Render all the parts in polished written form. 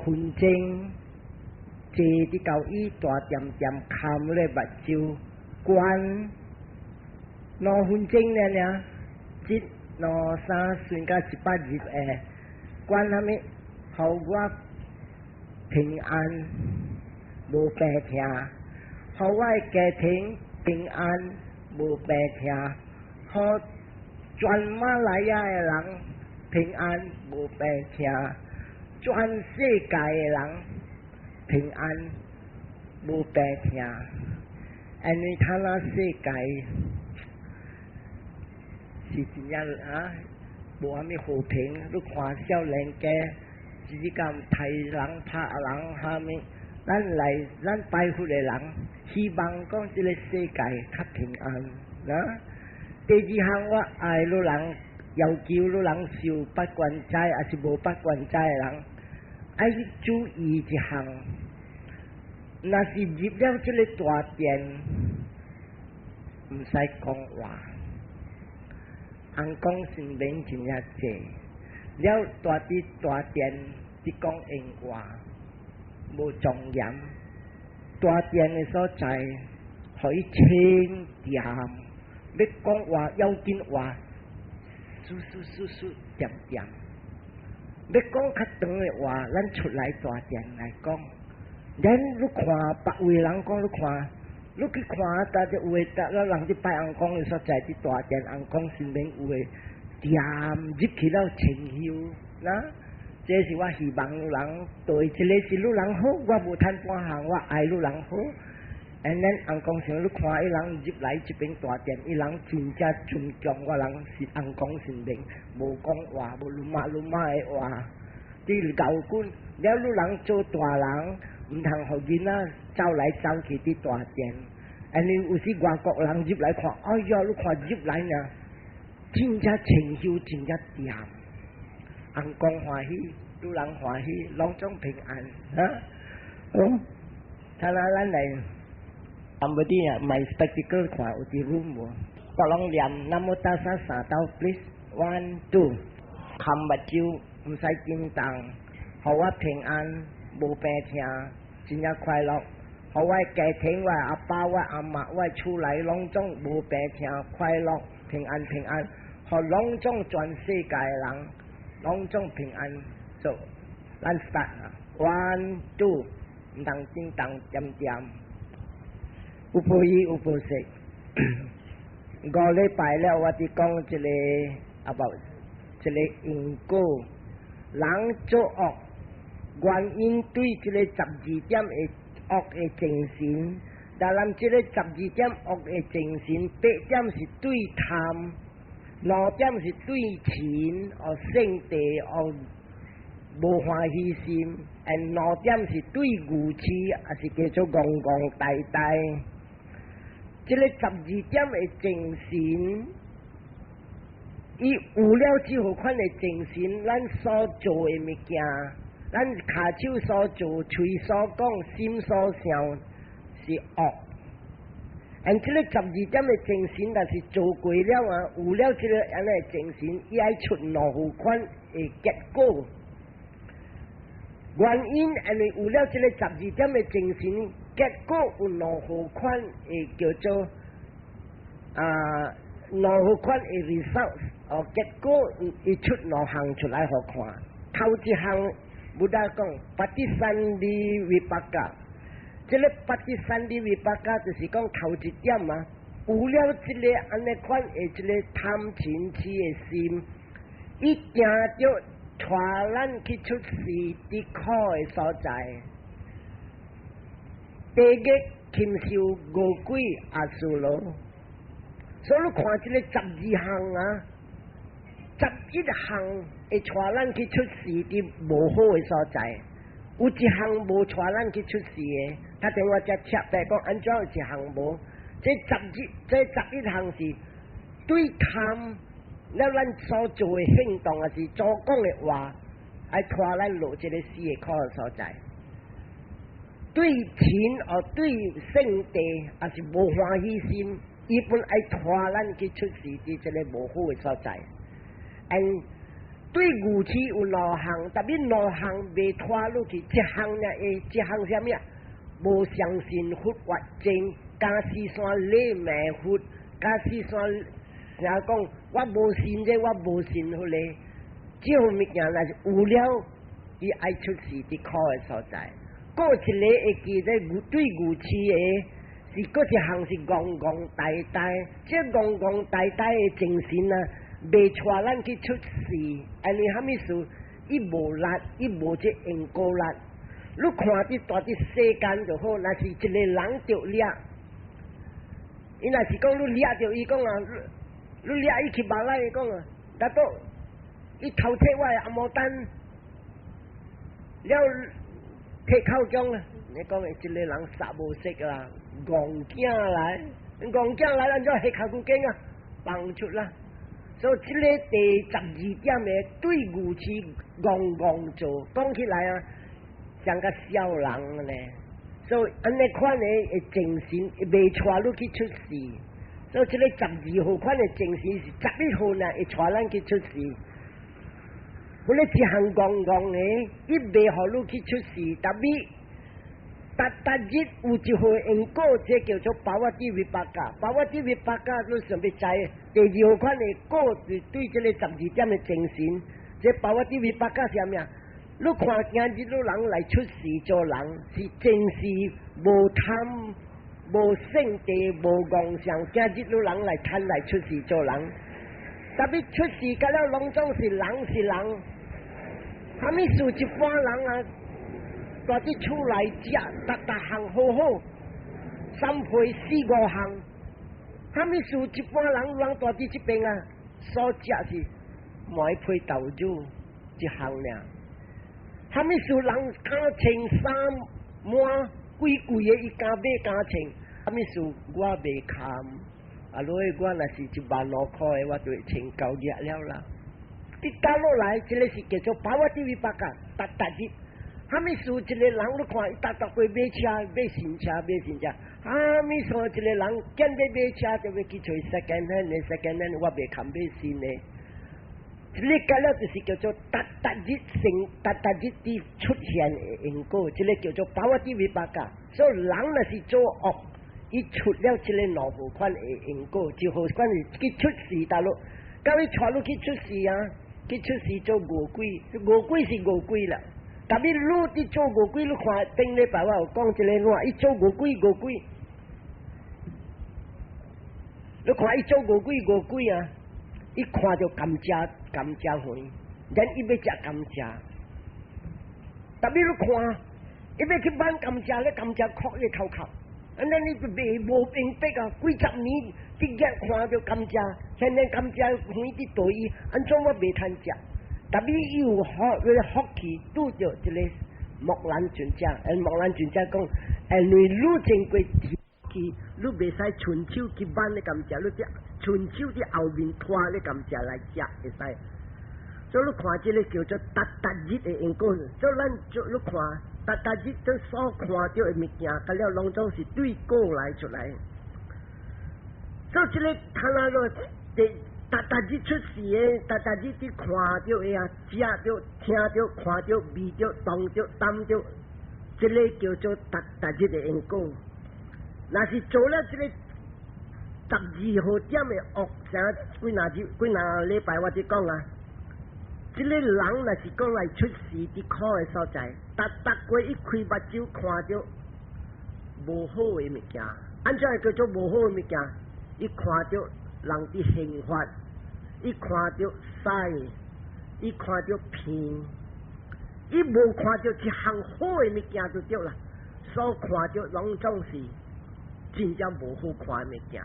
分鐘，坐佇到伊大點點含咧目睭關2分鐘爾爾，一、兩、三，算到100入會，關啥物？予我平安，無病痛；予我的家庭平安，無病痛；予全馬來亞的人平安，無病痛；全世界的人平安，無病痛。因為他那世界是真正啊，無啥物和平。你看少年家，一日間刣人拍人，啥物？咱來咱拜佛的人，希望講這個世界較平安啊。第二項，我愛汝人，要求汝人受八關齋，抑是無八關齋的人，愛去注意一項。若是入了這个大殿，毋使講話，尪公神明真正濟，了大佇大殿佇講閒話，無莊嚴。大殿的所在，予伊清恬，欲講話要緊話，舒舒舒舒恬恬。欲講較長的話，咱出來大殿來講。咱你看別位人講，你看，你去看，逐隻有的，逐個人佇拜尪公的所在，佇大殿尪公身邊有的恬入去了清修，那這是我希望汝人對這个是汝人好，我無趁半項，我愛汝人好。And then 尪公想你看伊人入來這邊大殿，伊人真正尊重我人是尪公神明，無講話，無魯媽魯媽的話，佇牛棍了，汝人做大人，毋通予囡仔走來走去佇大殿。因為有時外國人入來看，哎呀，你看入來呢，真正清修，真正恬，尪公歡喜，汝人歡喜，攏總平安啊！好，睇下咱來，somebody 啊，買 spectacle 看有佇 room 無？各攏念南無達薩三兜，please，one two，含目睭毋使震動，予我平安，無病痛，真正快樂。予我家庭，我阿爸、我阿媽、我厝內攏總無病痛，快樂平安平安。予攏總全世界人攏總平安。做，咱 start，one two，毋通震動恬恬。有破一有破四，5禮拜了，我佇講一个 about 一个因果，人做惡原因對這个12點的惡的精神，但咱這个十二點惡的精神，八點是對貪，兩點是對嗔或性地或無歡喜心，and 兩點是對愚癡，抑是叫做戇戇呆呆。這个十二點的精神，伊有了這號款的精神，咱所做的物件，咱跤手所做、喙所講、心所想是惡。and 這个十二點的精神，若是做過了啊，有了這个按呢精神，伊愛出兩號款的結果。原因因為有了這个十二點的精神，結果有兩號款的叫做啊，兩號款的 result 哦，結果伊出兩項出來予看。頭一項，Buddha 講 patisandhi vipaka，這个 patisandhi vipaka 就是講頭一點啊，有了這个按呢款的這个貪嗔癡的心，伊定著帶咱去出世佇苦的所在，地獄禽獸餓鬼阿修羅，所以你看這个十二項啊，11項會帶咱去出世佇無好的所在，有一項無帶咱去出世的，他等我才特別講按怎有一項無？這11項是對貪。了，咱所做的行動，抑是所講的話，愛拖咱落這个死的苦的所在。對嗔或對性地，抑是無歡喜心，伊本愛拖咱去出世佇這个無好的所在。and 對愚癡有兩項，特別兩項袂拖落去，一項呢會，一項啥物啊？無相信佛法真，假使山禮罵佛，假使山成日講我無信這，我無信彼個，這種物件若是有了，伊愛出世佇苦的所在。閣一个會記得對愚癡的，是閣一項是戇戇呆呆，這戇戇呆呆的精神啊，袂帶咱去出世，因為蝦米事？伊無力，伊無這因果力。你看佇蹛佇世間就好，若是一個人著掠，伊若是講你掠著伊講啊，你掠伊去馬來講啊，那都伊偷摕我的紅毛丹，了提口供啊！你講的這个人殺無識啦，戇囝來，戇囝來，按怎下較久間啊？放出啦！所以這个第12點的對愚癡戇戇做，講起來啊，像個痟人呢。所以按呢款的精神袂帶你去出世。所以這个12號款的精神是11號呢，會帶咱去出世。彼个一項戇戇的，伊袂予你去出世，特別逐逐日有一號因果，這叫做 pavatti vipaka。Pavatti vipaka，你想欲知？第二號款的果是對這个十二點的精神。這 pavatti vipaka 是啥物啊？你看今日你人來出世做人，是真是無貪、無勝地、無妄想。今日你人來貪來出世做人，特別出世甲了攏總是人是人，蝦米事一般人啊？蹛佇厝內食，逐逐項好好，三批四五項，蝦米事一般人人蹛佇這邊啊，所食是糜皮豆乳一項爾。蝦米事人敢穿衫滿貴貴的，伊敢買敢穿。蝦米事我袂堪，啊，落我若是1萬5箍的，我就會穿夠額了啦。你加落來，這个是叫做 pavatti vipaka，逐逐日。蝦米事一个人你看，伊逐逐過買車買新車買新車。蝦米事一个人見欲買車就欲去揣 second hand 的 second hand，我袂堪買新的。這个加了就是叫做逐逐日成，逐逐日佇出現的因果，這个叫做 pavatti vipaka。所以人若是做惡，伊出了這个兩號款的因果，一號款是去出世大陸，到伊帶你去出世啊，去出世做餓鬼，餓鬼是餓鬼啦。特別你佇做餓鬼，你看頂禮拜我有講一個怎，伊做餓鬼餓鬼，你看伊做餓鬼餓鬼啊，伊看著甘蔗甘蔗園，然伊欲食甘蔗，特別你看，伊欲去挽甘蔗咧，甘蔗磕伊頭殼，按呢你就袂無明白啊！幾十年直接看著甘蔗，現在甘蔗園佇對伊，按怎我袂通食？特別伊有福，伊個福氣拄著一个木蘭尊者，木蘭尊者講，因為你經過去，你袂使伸手去挽咧甘蔗，你佇伸手佇後面拖咧甘蔗來食會使。所以你看這个叫做逐逐日的因果，所以咱做你看，逐逐日都所看著的物件，甲了攏總是對果來出來。所以這个看那個第逐逐日出世的，逐逐日佇看著的啊，食著、聽著、看著、味著、動著、擔著，這个叫做逐逐日的因果。若是做了這个12號點的惡，啥幾若日幾若禮拜我佇講啊，這个人若是講來出世佇苦的所在，逐逐過伊開目睭看著無好的物件，按怎會叫做無好的物件？伊看著人佇刑罰，伊看著屎，伊看著騙，伊無看著一項好的物件就對啦，所看著攏總是真正無好看的物件。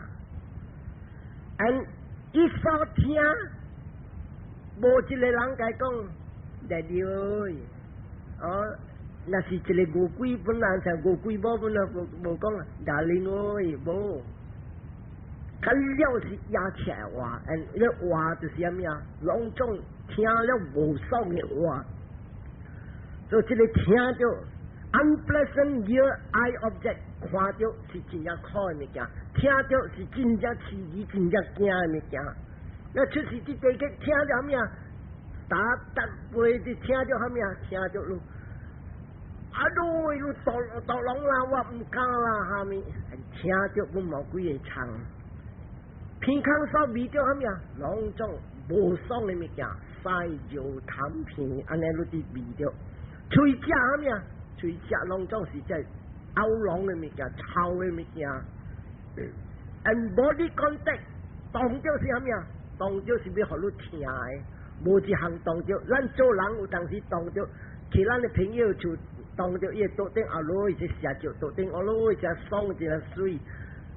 And 伊所聽，無一個人共伊講，弟弟哦，若是一个餓鬼本來像餓鬼某本來無無講啊，darling 喂，無。較了是壓起來話，and 彼話就是啥物啊？攏總聽了無爽的話，所以這个聽著 unpleasant ear eye object，看著是真正苦的物件，聽著是真正刺激、真正驚的物件。那出世佇地獄聽著啥物啊？逐逐袂佇聽著啥物啊？聽著你，啊你你毒毒龍啦，我毋敢啦，啥物？聽著阮無幾个臭。鼻孔所聞著啥物啊？攏總無爽的物件，屎尿痰片，按呢你佇聞著。喙食啥物啊？喙食攏總是這喉嚨的物件、臭的物件。And body contact 當著是啥物啊？當著是欲予你疼的，無一項當著。咱做人有當時當著，去咱的朋友厝當著伊的桌頂後落去食著，桌頂後落去食爽一個媠。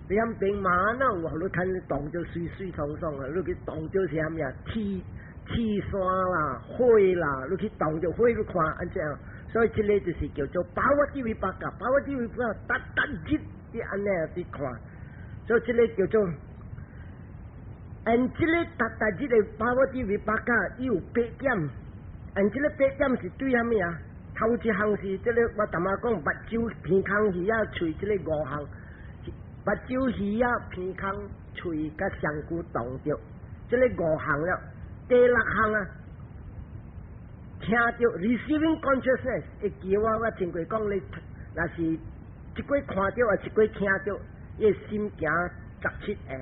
你遐邊馬哪有予你趁當著媠媠爽爽啊？你去當著是啥物啊？鐵鐵線啦、火啦，你去當著火你看按怎樣？所以這个就是叫做 pavatti vipaka，pavatti vipaka，逐逐日佇按呢佇看，所以這个叫做，and 這个逐逐日的 pavatti vipaka，伊有八點，and 這个八點是對啥物啊？頭一項是這个我淡仔講，目睭、鼻孔、耳仔、喙，這个五項，目睭、耳仔、鼻孔、喙佮身軀動著，這个五項了。第六項啊，聽著 receiving consciousness，會記我我前過講你，若是一過看著啊，一過聽著，伊心行17個，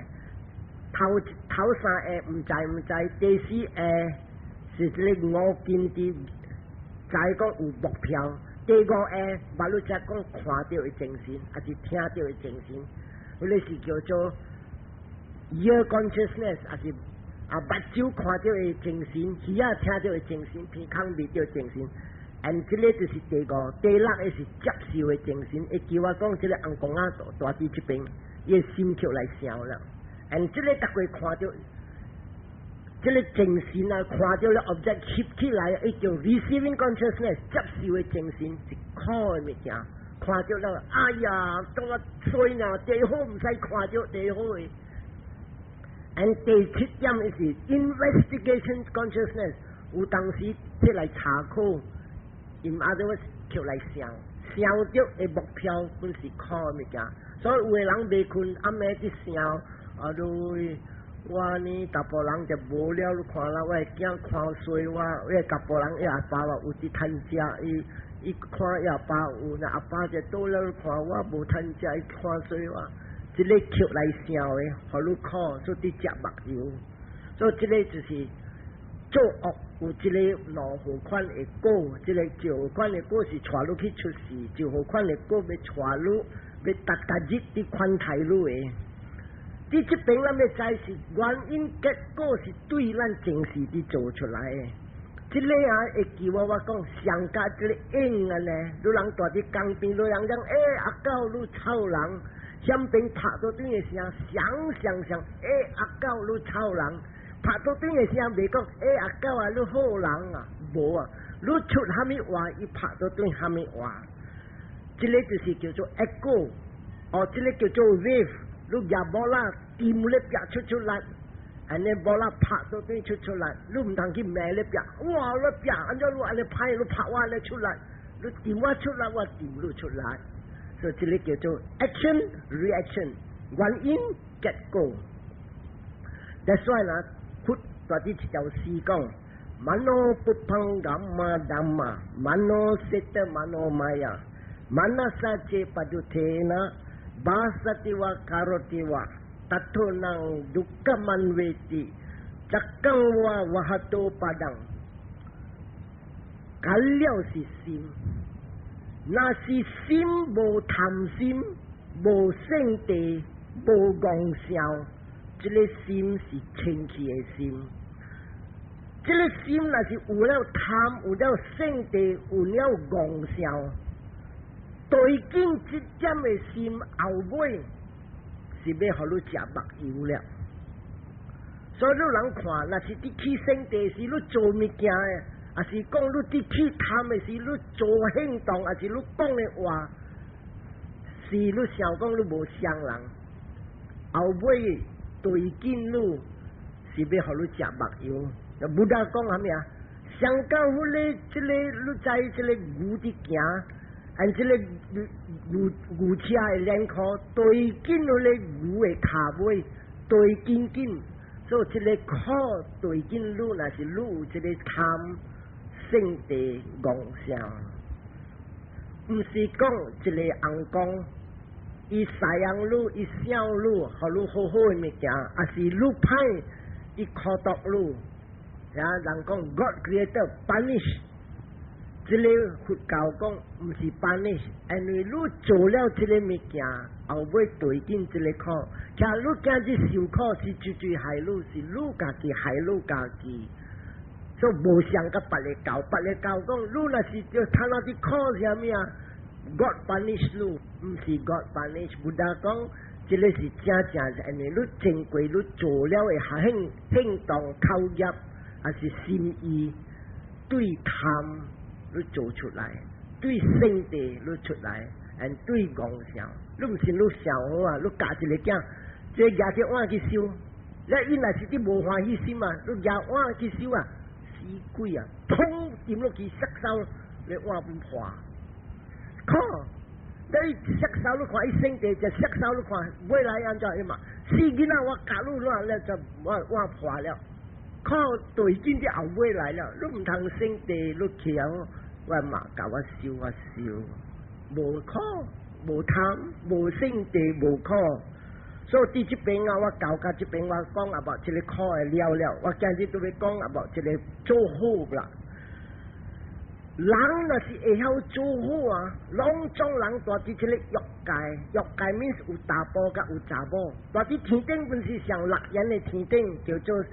頭頭三个毋知毋知，第四个是這个五根佇知講有目標，第五個捌你才講看著的精神，抑是聽著的精神，彼个是叫做 ear consciousness，抑是啊目睭看著的精神，耳仔聽著的精神，鼻孔聞著精神。and 這个就是第五、第六个是接受的精神。會記我講，這个翁公仔大佇這邊，伊的心卻來想了。and 這个逐個看著，這个精神啊，看著了 object 翕起來，伊叫 receiving consciousness，接受的精神是苦的物件。看著了，哎呀，當我衰呢，最好毋使看著最好的。and 第七點是 investigation consciousness，有當時摕來查考，in other words 抾來想，想著的目標本是苦的物件，所以有的人袂睏，暗暝佇想，啊你我呢，查埔人就無了，你看啦，我的囝看衰我，我的查埔人伊阿爸話有佇趁食，伊伊看伊阿爸有，那阿爸就倒了，你看我無趁食，伊看衰我。這个抾來想的，予你苦，所以佇食目油，所以這个就是做惡有這个兩號款的果，這个一號款的果是帶你去出世，二號款的果欲帶你欲逐逐日佇寬待你的。佇這邊咱欲知是原因結果是對咱前世佇做出來的。這个啊會記我我講上加這个影按呢，你人蹛佇江邊，你人講欸阿狗你臭人。響邊拍桌頂的聲，響響響，欸阿狗你臭人，拍桌頂的聲袂講，欸阿狗啊你好人啊，無啊，你出啥物話，伊拍桌頂啥物話，這个就是叫做 echo，哦，這个叫做 wave，你舉波仔掂咧壁出出來，按呢波仔拍桌頂出出來，你毋通去罵咧壁，哇你壁按怎你按呢歹，你拍我按呢出來，你掂我出來，我掂你出來。所以這个叫做 action reaction，原因結果。That's why 啦，佛佇這一條詩講：mano pubbangama dhamma，mano ceta manomaya，manassa ca padutthena bhāsati vā karoti vā，tattho naṃ dukkhamanveti，cakkhaṃ vā vahato padaṃ。結了是心。若是心無貪心、無性地、無戇笑，這个心是清氣的心。這个心若是有了貪、有了性地、有了戇笑，對境這點的心後尾是欲予你食目油了。所以你人看，若是佇起性地時，你做物件的，抑是講你佇起貪的時，你做行動，抑是你講的話，是你想講你無傷人，後尾對緊你是欲予你食目油。Buddha 講啥物啊？上到彼个這个你知這个牛佇行，按這个牛牛牛車的輪箍對緊彼个牛的跤尾，對緊緊。所以這个苦對緊你，若是你有這个貪勝地戇想，毋是講一个尪公，伊赡養你，伊疼你，予你好好的物件，抑是你歹，伊苦毒你。啊，人講 God creator punish，這个佛教講毋是 punish，因為你做了這个物件，後尾對緊這个苦，其實你今日受苦是絕對害你，是你家己害你家己。所以無相佮別个教，別个教講，你若是著趁那啲苦是啥物啊？God punish 你，毋是 God punish。Buddha 講，這个是正正，因為你經過你做了的行行動口業，抑是心意對貪你做出來，對勝地你出來，and 對戇想，你毋是你想好啊？你教一个囝，這舉這碗去收，你伊若是佇無歡喜心啊，你舉碗去收啊，死鬼啊！砰掂落去，摔手，你碗毋破。看，你摔手你看伊勝地就摔手你看，未來按怎樣嘛？死囡仔我教你亂了就碗碗破了。看對緊啲後尾來了，你毋通勝地你去啊！我媽共我收我收，無苦無貪無勝地無苦。所以佇這邊啊，我教到這邊我講啊，無這个苦的了了，我今日都欲講啊，無這个做好啦。人若是會曉做好啊，攏總人蹛佇這个欲界，欲界 means 有查埔佮有查某，蹛佇天頂本是上六緣的天頂，叫做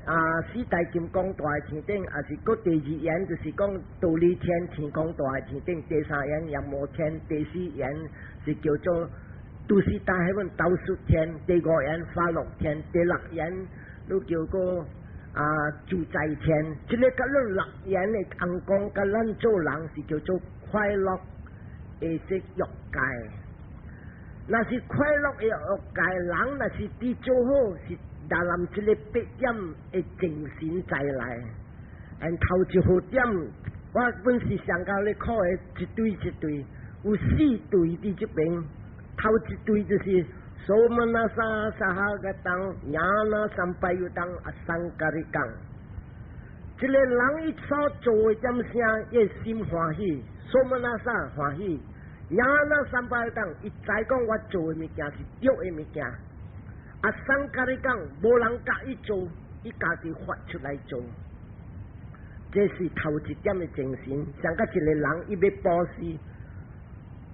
啊四大金剛大的天頂，抑是閣第二緣就是講忉利天天公大的天頂，第三緣閻魔天，第四緣是叫做 Tusita heaven 兜率天，第五緣化樂天，第六緣都叫做啊自在天。這个佮咱六緣的尪公，佮咱做人是叫做快樂的這欲界。若是快樂的欲界，人若是佇做好，是達臨這个八點的精神在內。and 頭一號點，我本是上教咧考的一對一對，有四對佇這邊。頭一對就是 somanassa sahagataṃ ñāṇa sampayuttaṃ asaṅkhārikaṃ。這个人伊所做的點聲，伊心歡喜，somanassa 歡喜，ñāṇa sampayuttaṃ，伊知講我做的物件是對的物件。asaṅkhārikaṃ，無人教伊做，伊家己發出來做。這是頭一點的精神。像佮一個人，伊欲布施，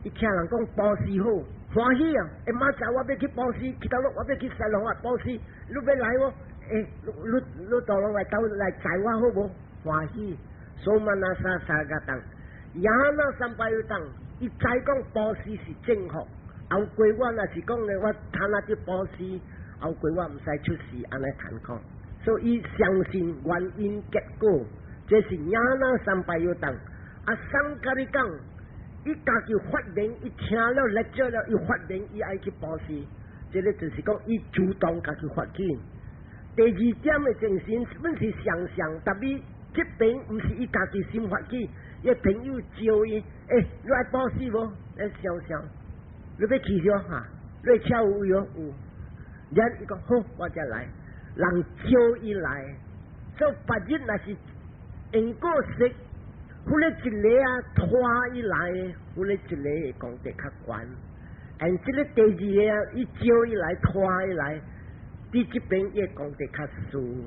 伊聽人講布施好，歡喜啊！欸，明仔載我欲去布施，去倒落我欲去西龍啊布施，你欲來無？欸，你你你倒落來斗來載我好無？歡喜，somanassa sahagataṃ，ñāṇa sampayuttaṃ，伊知講布施是正確。後過我若是講咧，我趁那啲布施，後過我毋使出世按呢談講。所以相信原因結果，這是 ñāṇa sampayuttaṃ。Asaṅkhārikaṃ，伊家己發明，伊聽了 lecture 了，伊發明伊愛去布施，這个就是講伊主動家己發起。第二點的精神本是相像，但是這邊毋是伊家己心發起，伊朋友招伊，欸，你愛布施無？來想想，你欲去著哈？你車有位無？有。然伊講好，我才來。人招伊來，所以別日若是因果識，彼个一个啊拖伊來，彼个一個會功德較懸。and 這个第二个啊，伊招伊來拖伊來，佇這邊伊功德較輸。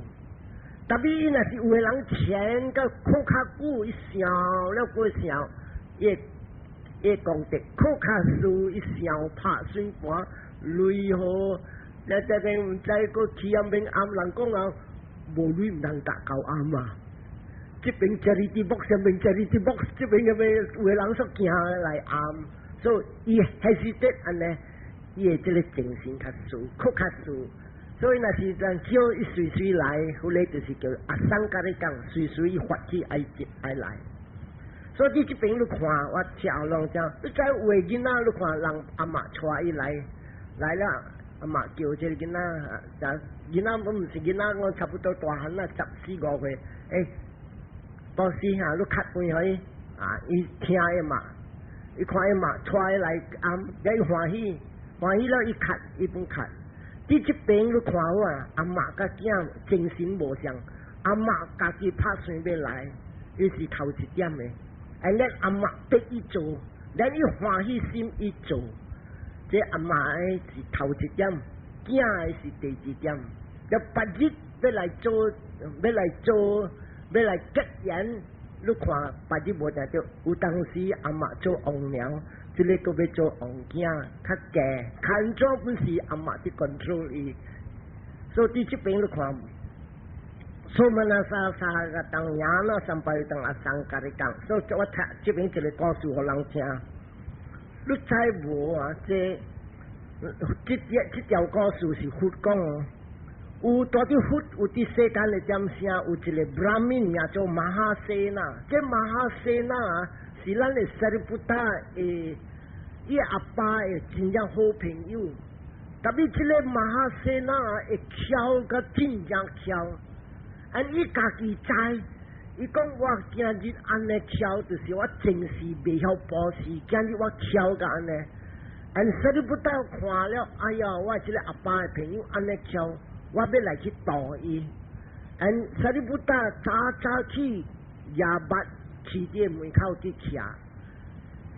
但是伊若是有个人錢佮苦較久，伊想了過想，伊伊功德苦較輸，伊想拍水盤，雷雨，你這邊毋知閣起暗免暗，人講啊，無鐳毋通共交暗啊。這邊 charity box，這邊 charity box，這邊有咩有个人說行來暗，所以伊 hesitate 按呢，伊的這个精神較輸，苦較輸。所以若是人招伊隨隨來，彼个就是叫 asaṅkhārikaṃ，隨隨發起愛愛來。所以佇這邊你看，我聽攏講，你知有的囡仔你看人阿嬤帶伊來，來了阿嬤叫這个囡仔，囡仔我毋是囡仔，我差不多大漢啦，十四五歲，欸，布施哈，你較幾予伊啊？伊聽伊嘛，伊看伊媽帶伊來按，伊歡喜，歡喜了伊較伊本較。佇這邊你看好啊，阿嬤佮囝精神無相，阿嬤家己拍算欲來，伊是頭一點的。And then 阿嬤逼伊做，then 伊歡喜心伊做，這阿嬤的是頭一點，囝的是第二點。就別日欲來做，欲來做，欲來結緣，你看別日無定著，有當時阿嬤做王娘，這个閣欲做王囝，較低，看怎本是阿嬤佇 control 伊，所以佇這邊你看。ソマナササガ當ญาณสัมปยุตังอสังカリกัง，所以我讀這邊一个故事予人聽。你知無啊？這條故事是佛講，有蹛佇佛有佇世間的點聲，有一个 Brahmin 名做 Mahasena。這 Mahasena 啊，是咱的 Sariputta 的伊阿爸的真正好朋友。Tapi 這个 Mahasena 會巧甲真正巧。And 伊家己知，伊講我今日按呢巧，就是我前世袂曉布施，今日我巧甲按呢。And Sariputta 看了，哎呀，我這个阿爸的朋友按呢巧，我欲來去度伊。And Sariputta 早早起，夜捌去佇門口去徛，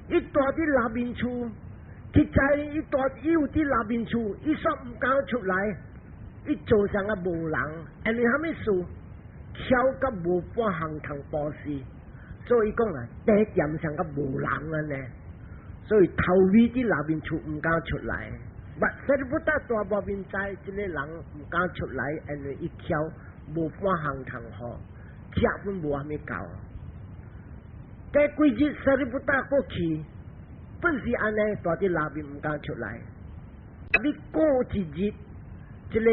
伊蹛佇內面厝，去知伊蹛伊有佇內面厝，伊煞毋敢出來，伊做啥個無人，因為啥物事？巧甲無半項通布施，所以講啊，地點像個無人按呢，所以頭尾佇內面厝毋敢出來。But Sariputta 大無面知，這个人毋敢出來，因為伊巧無半項通好，食本無啥物夠。過幾日 Sariputta 過去，本是按呢，蹛佇內面毋敢出來。你過一日，這个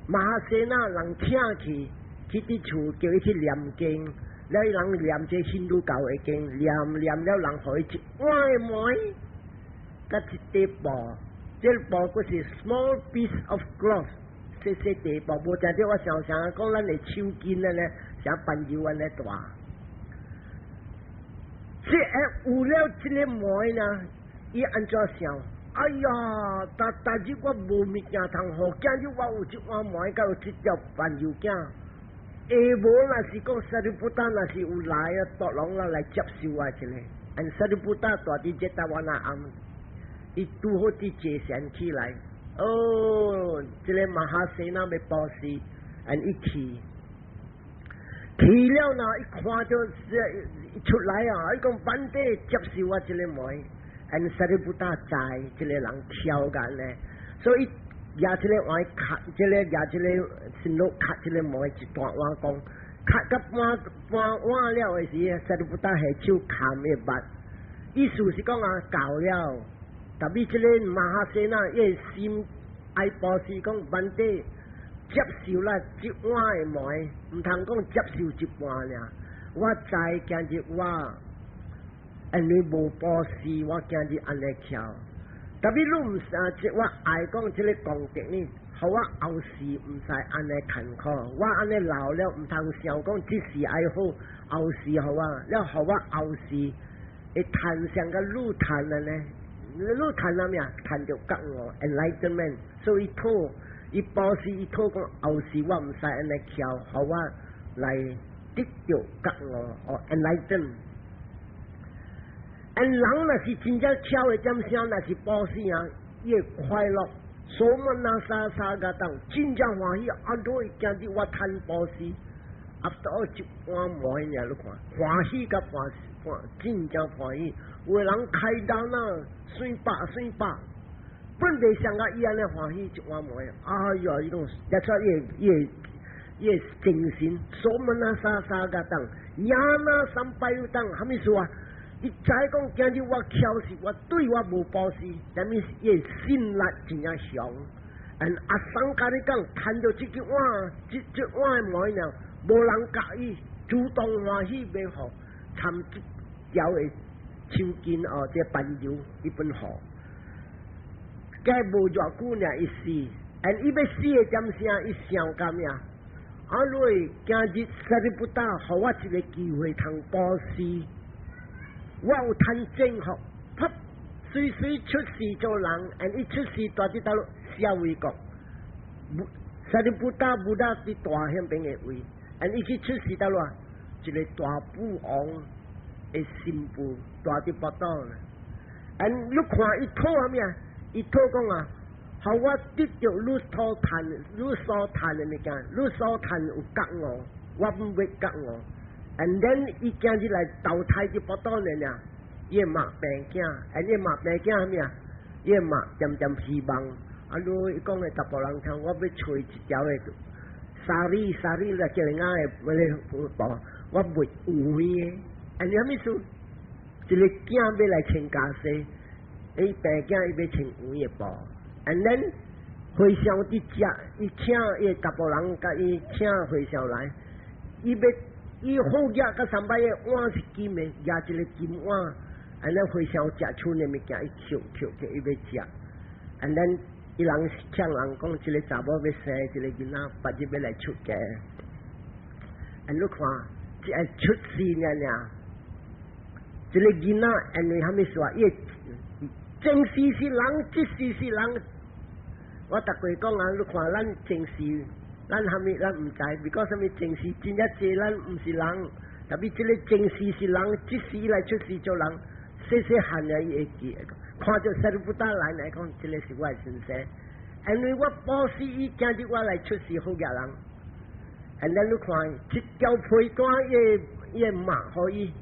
Mahasena 人請去，去佇厝叫伊去念經，了伊人念這印度教的經，念念了人予伊一碗的糜，佮一塊布，這個布閣是 small piece of cloth，細細塊布，無定著我想想講咱的手巾按呢，像朋友按呢大。這個有了這个糜呢，伊按怎想？哎呀，逐逐日我無物件通予，今日我有這碗糜，佮有這條番油餅。下無若是講 Sariputta 若是有來啊，獨攏啦來接受啊一个。And Sariputta 蹛佇 Jetavana 暗，伊拄好佇坐禪起來，哦，這个 Mahasena 欲布施，and 伊去，去了呢，伊看著出來啊，伊講 Bhante 接受我這个糜，and Sariputta 知這个人巧甲呢，所以。舉這个碗敲，這个舉這个新路敲這个糜一大碗講，敲甲半半碗了的時，Sariputta 下手含伊目，意思是講啊夠了。Tapi 這个 Mahasena 伊心愛布施講 Bhante 接受啦一碗的糜，毋通講接受一半爾。我知今日我因為無布施，我今日按呢巧。Tapi 你毋是啊？這我愛講這个功德呢，予我後世毋使按呢艱苦。我按呢老了，毋通想講這世愛好，後世予我，了予我後世會趁像個愈趁按呢，愈趁啥物啊？趁著覺悟，enlightenment。所以討伊布施，伊討講後世我毋使按呢巧，予我來得著覺悟，哦，enlighten。And 人若是真正巧的點聲，若是布施啊，伊會快樂。ソマナササガ當真正歡喜，啊！你今日我趁布施，after all 一碗糜爾，你看歡喜甲歡歡真正歡喜。有的人開刀啊，算百算百，本地上甲伊按呢歡喜一碗糜，哎呀，伊講，一出伊伊伊精神，ソマナササガ當，ญาณสัมปยุตัง，啥物事啊？伊知講今日我巧是我對我無布施，但是伊信力真正強。And 阿桑共你講，趁著這個碗，這碗的糜呢，無人共伊主動歡喜欲予，參這條的手巾哦，這朋友伊本予。過無偌久呢，伊死，and 伊欲死的點聲，伊想甲咩？啊，你今日 Sariputta，予我一个機會通布施。我有趁正福，噗，隨隨出世做人，and 伊出世蹛佇佗落舍衛國， Sariputta Buddha 佇大遐邊的位，and 伊去出世佗落，一個大富王的新婦蹛佇腹肚。And 你看伊討啥物啊？伊討講啊，予我得著你所趁、你所趁的物件，你所趁有覺悟，我毋欲覺悟。And then 伊今日來投胎佇腹肚爾爾，伊會媽病囝，and 伊媽病囝啥物啊？伊會媽漸漸希望，啊，你伊講的查埔人聽，我欲揣一條的紗麗紗麗來叫人家的那個布，我袂有的，and 啥物意思？一個囝欲來穿袈裟，伊病囝伊欲穿黃的布，and then 和尚佇食，伊請伊查埔人共伊請和尚來，伊欲伊好額佮三擺的碗是金的，舉一個金碗，and then 和尚食賰的物件，伊抾抾抾伊欲食，and then 伊人請人講，這個查某欲生一個囡仔，別日欲來出家，and 你看，這個出世爾爾。這個囡仔因為啥物事啊？伊前世是人，這世是人。我逐過講啊，你看咱前世，咱啥物咱毋知，because 啥物前世真正濟，咱毋是人。特別這個前世是人，這世來出世做人，細細漢啊，伊會記。看著 Sariputta 來來講，這個是我的先生。因為我布施伊，今日我來出世好額人。And then 你看，這條被單，伊伊媽予伊。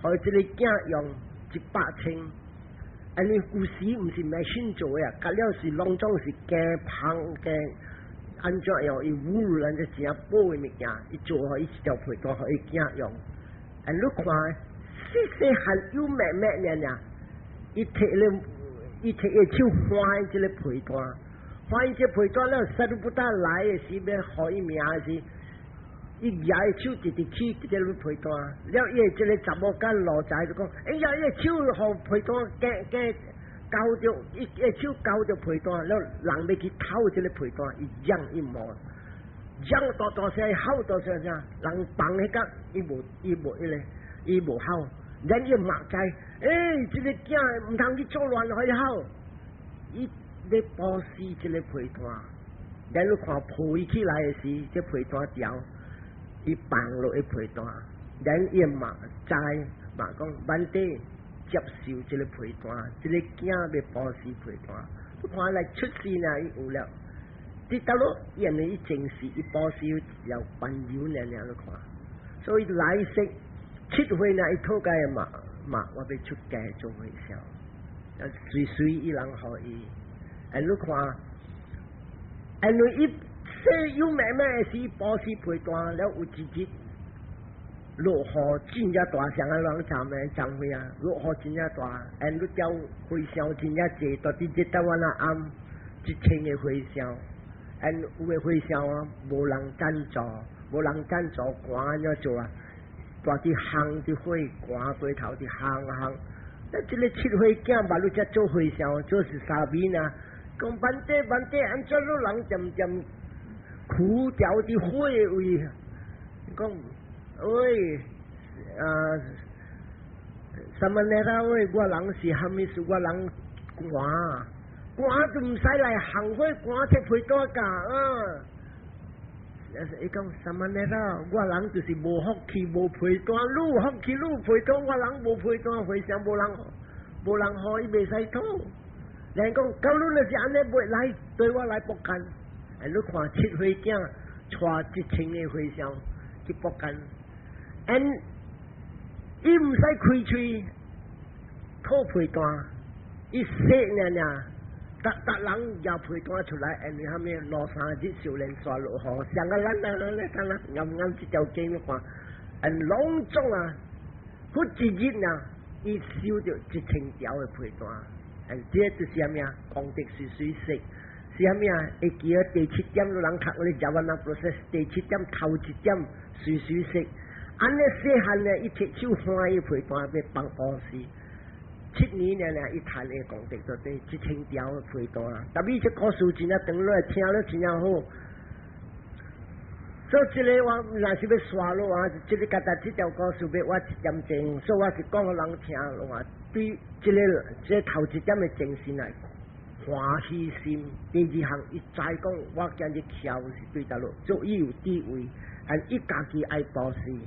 予這個囝用一百千，因為有時毋是 machine 做的啊，隔了是攏總是加芳加按怎樣？伊烏咱這真寶的物件，伊做予伊一條被單予伊囝用。啊，你看，細細漢幼妹妹爾爾，伊提咧，伊提伊手翻這個被單，翻這被單了，Sariputta 來的時欲予伊名時。伊舉伊手直直去這個被單，了伊這個查某佮奴才就講：哎呀，伊手予被單加加勾著，伊手勾著被單，了人欲去偷這個被單，伊嚷伊無，嚷大大聲，吼大聲聲，人放彼個，伊無伊無彼個，伊無吼，咱伊嘛知，欸，這個囝毋通去作亂，予伊吼，伊咧布施這個被單，咱你看抱伊起來的時，這被單掉。伊放落去被單，咱伊嘛知嘛講，Bhante 接受這個被單，這個囝欲布施被單，你看來出世呢，伊有了。佇倒落，因為伊前世伊布施了朋友爾爾你看，所以來世7歲呢，伊討共伊媽媽，我欲出家做和尚，隨隨伊人予伊，哎，你看，因為伊細幼妹妹的時，布施被單了，有一日落雨真正大聲啊，人參的張飛啊，落雨真正大，and 你條和尚真正濟，到佇熱到我那暗一千個和尚，and 有的和尚啊，無人贊助，無人贊助，寒按怎做啊？蹛佇烘佇火，寒過頭佇烘烘。那這個7歲囝捌你遮做和尚，做是沙彌呢？講 Bhante Bhante，按怎你人漸漸苦掉佇火位？講喂，啊，Samanera 喂，我人是蝦米事？我人寒，寒就毋使來烘火，寒摕被單架啊！伊講 Samanera，我人就是無福氣，無被單，你有福氣，你有被單，我人無被單，和尚無人，無人予伊袂使討。人講，假如若是按呢，袂來對我來卜干，哎，你看7歲囝帶一千個和尚去卜干，and 伊毋使開喙討被單，伊說爾爾。逐逐人舉被單出來，因為蝦米兩三日少連煞落雨，像個咱啊，咧看啦，啱啱這條經你看，and 攏總啊，過一日啊，伊收著一千條的被單，and 這就是蝦米啊？功德隨隨說，是蝦米啊？會記得第七點，有人讀咧 Javana process，第七點頭一點隨隨說，按呢細漢呢，伊提手歡伊被單欲幫布施。7年爾爾，伊趁的功德就對一千條被單。特別這故事真正長落來聽了真正好。所以這個我若是欲煞落啊，這個簡單這條故事欲我一點鐘，所以我是講予人聽落啊。對這個這頭一點的精神來歡歡喜心。第二項，伊知講我今日徛是對佗落，做伊有智慧，and 伊家己愛布施。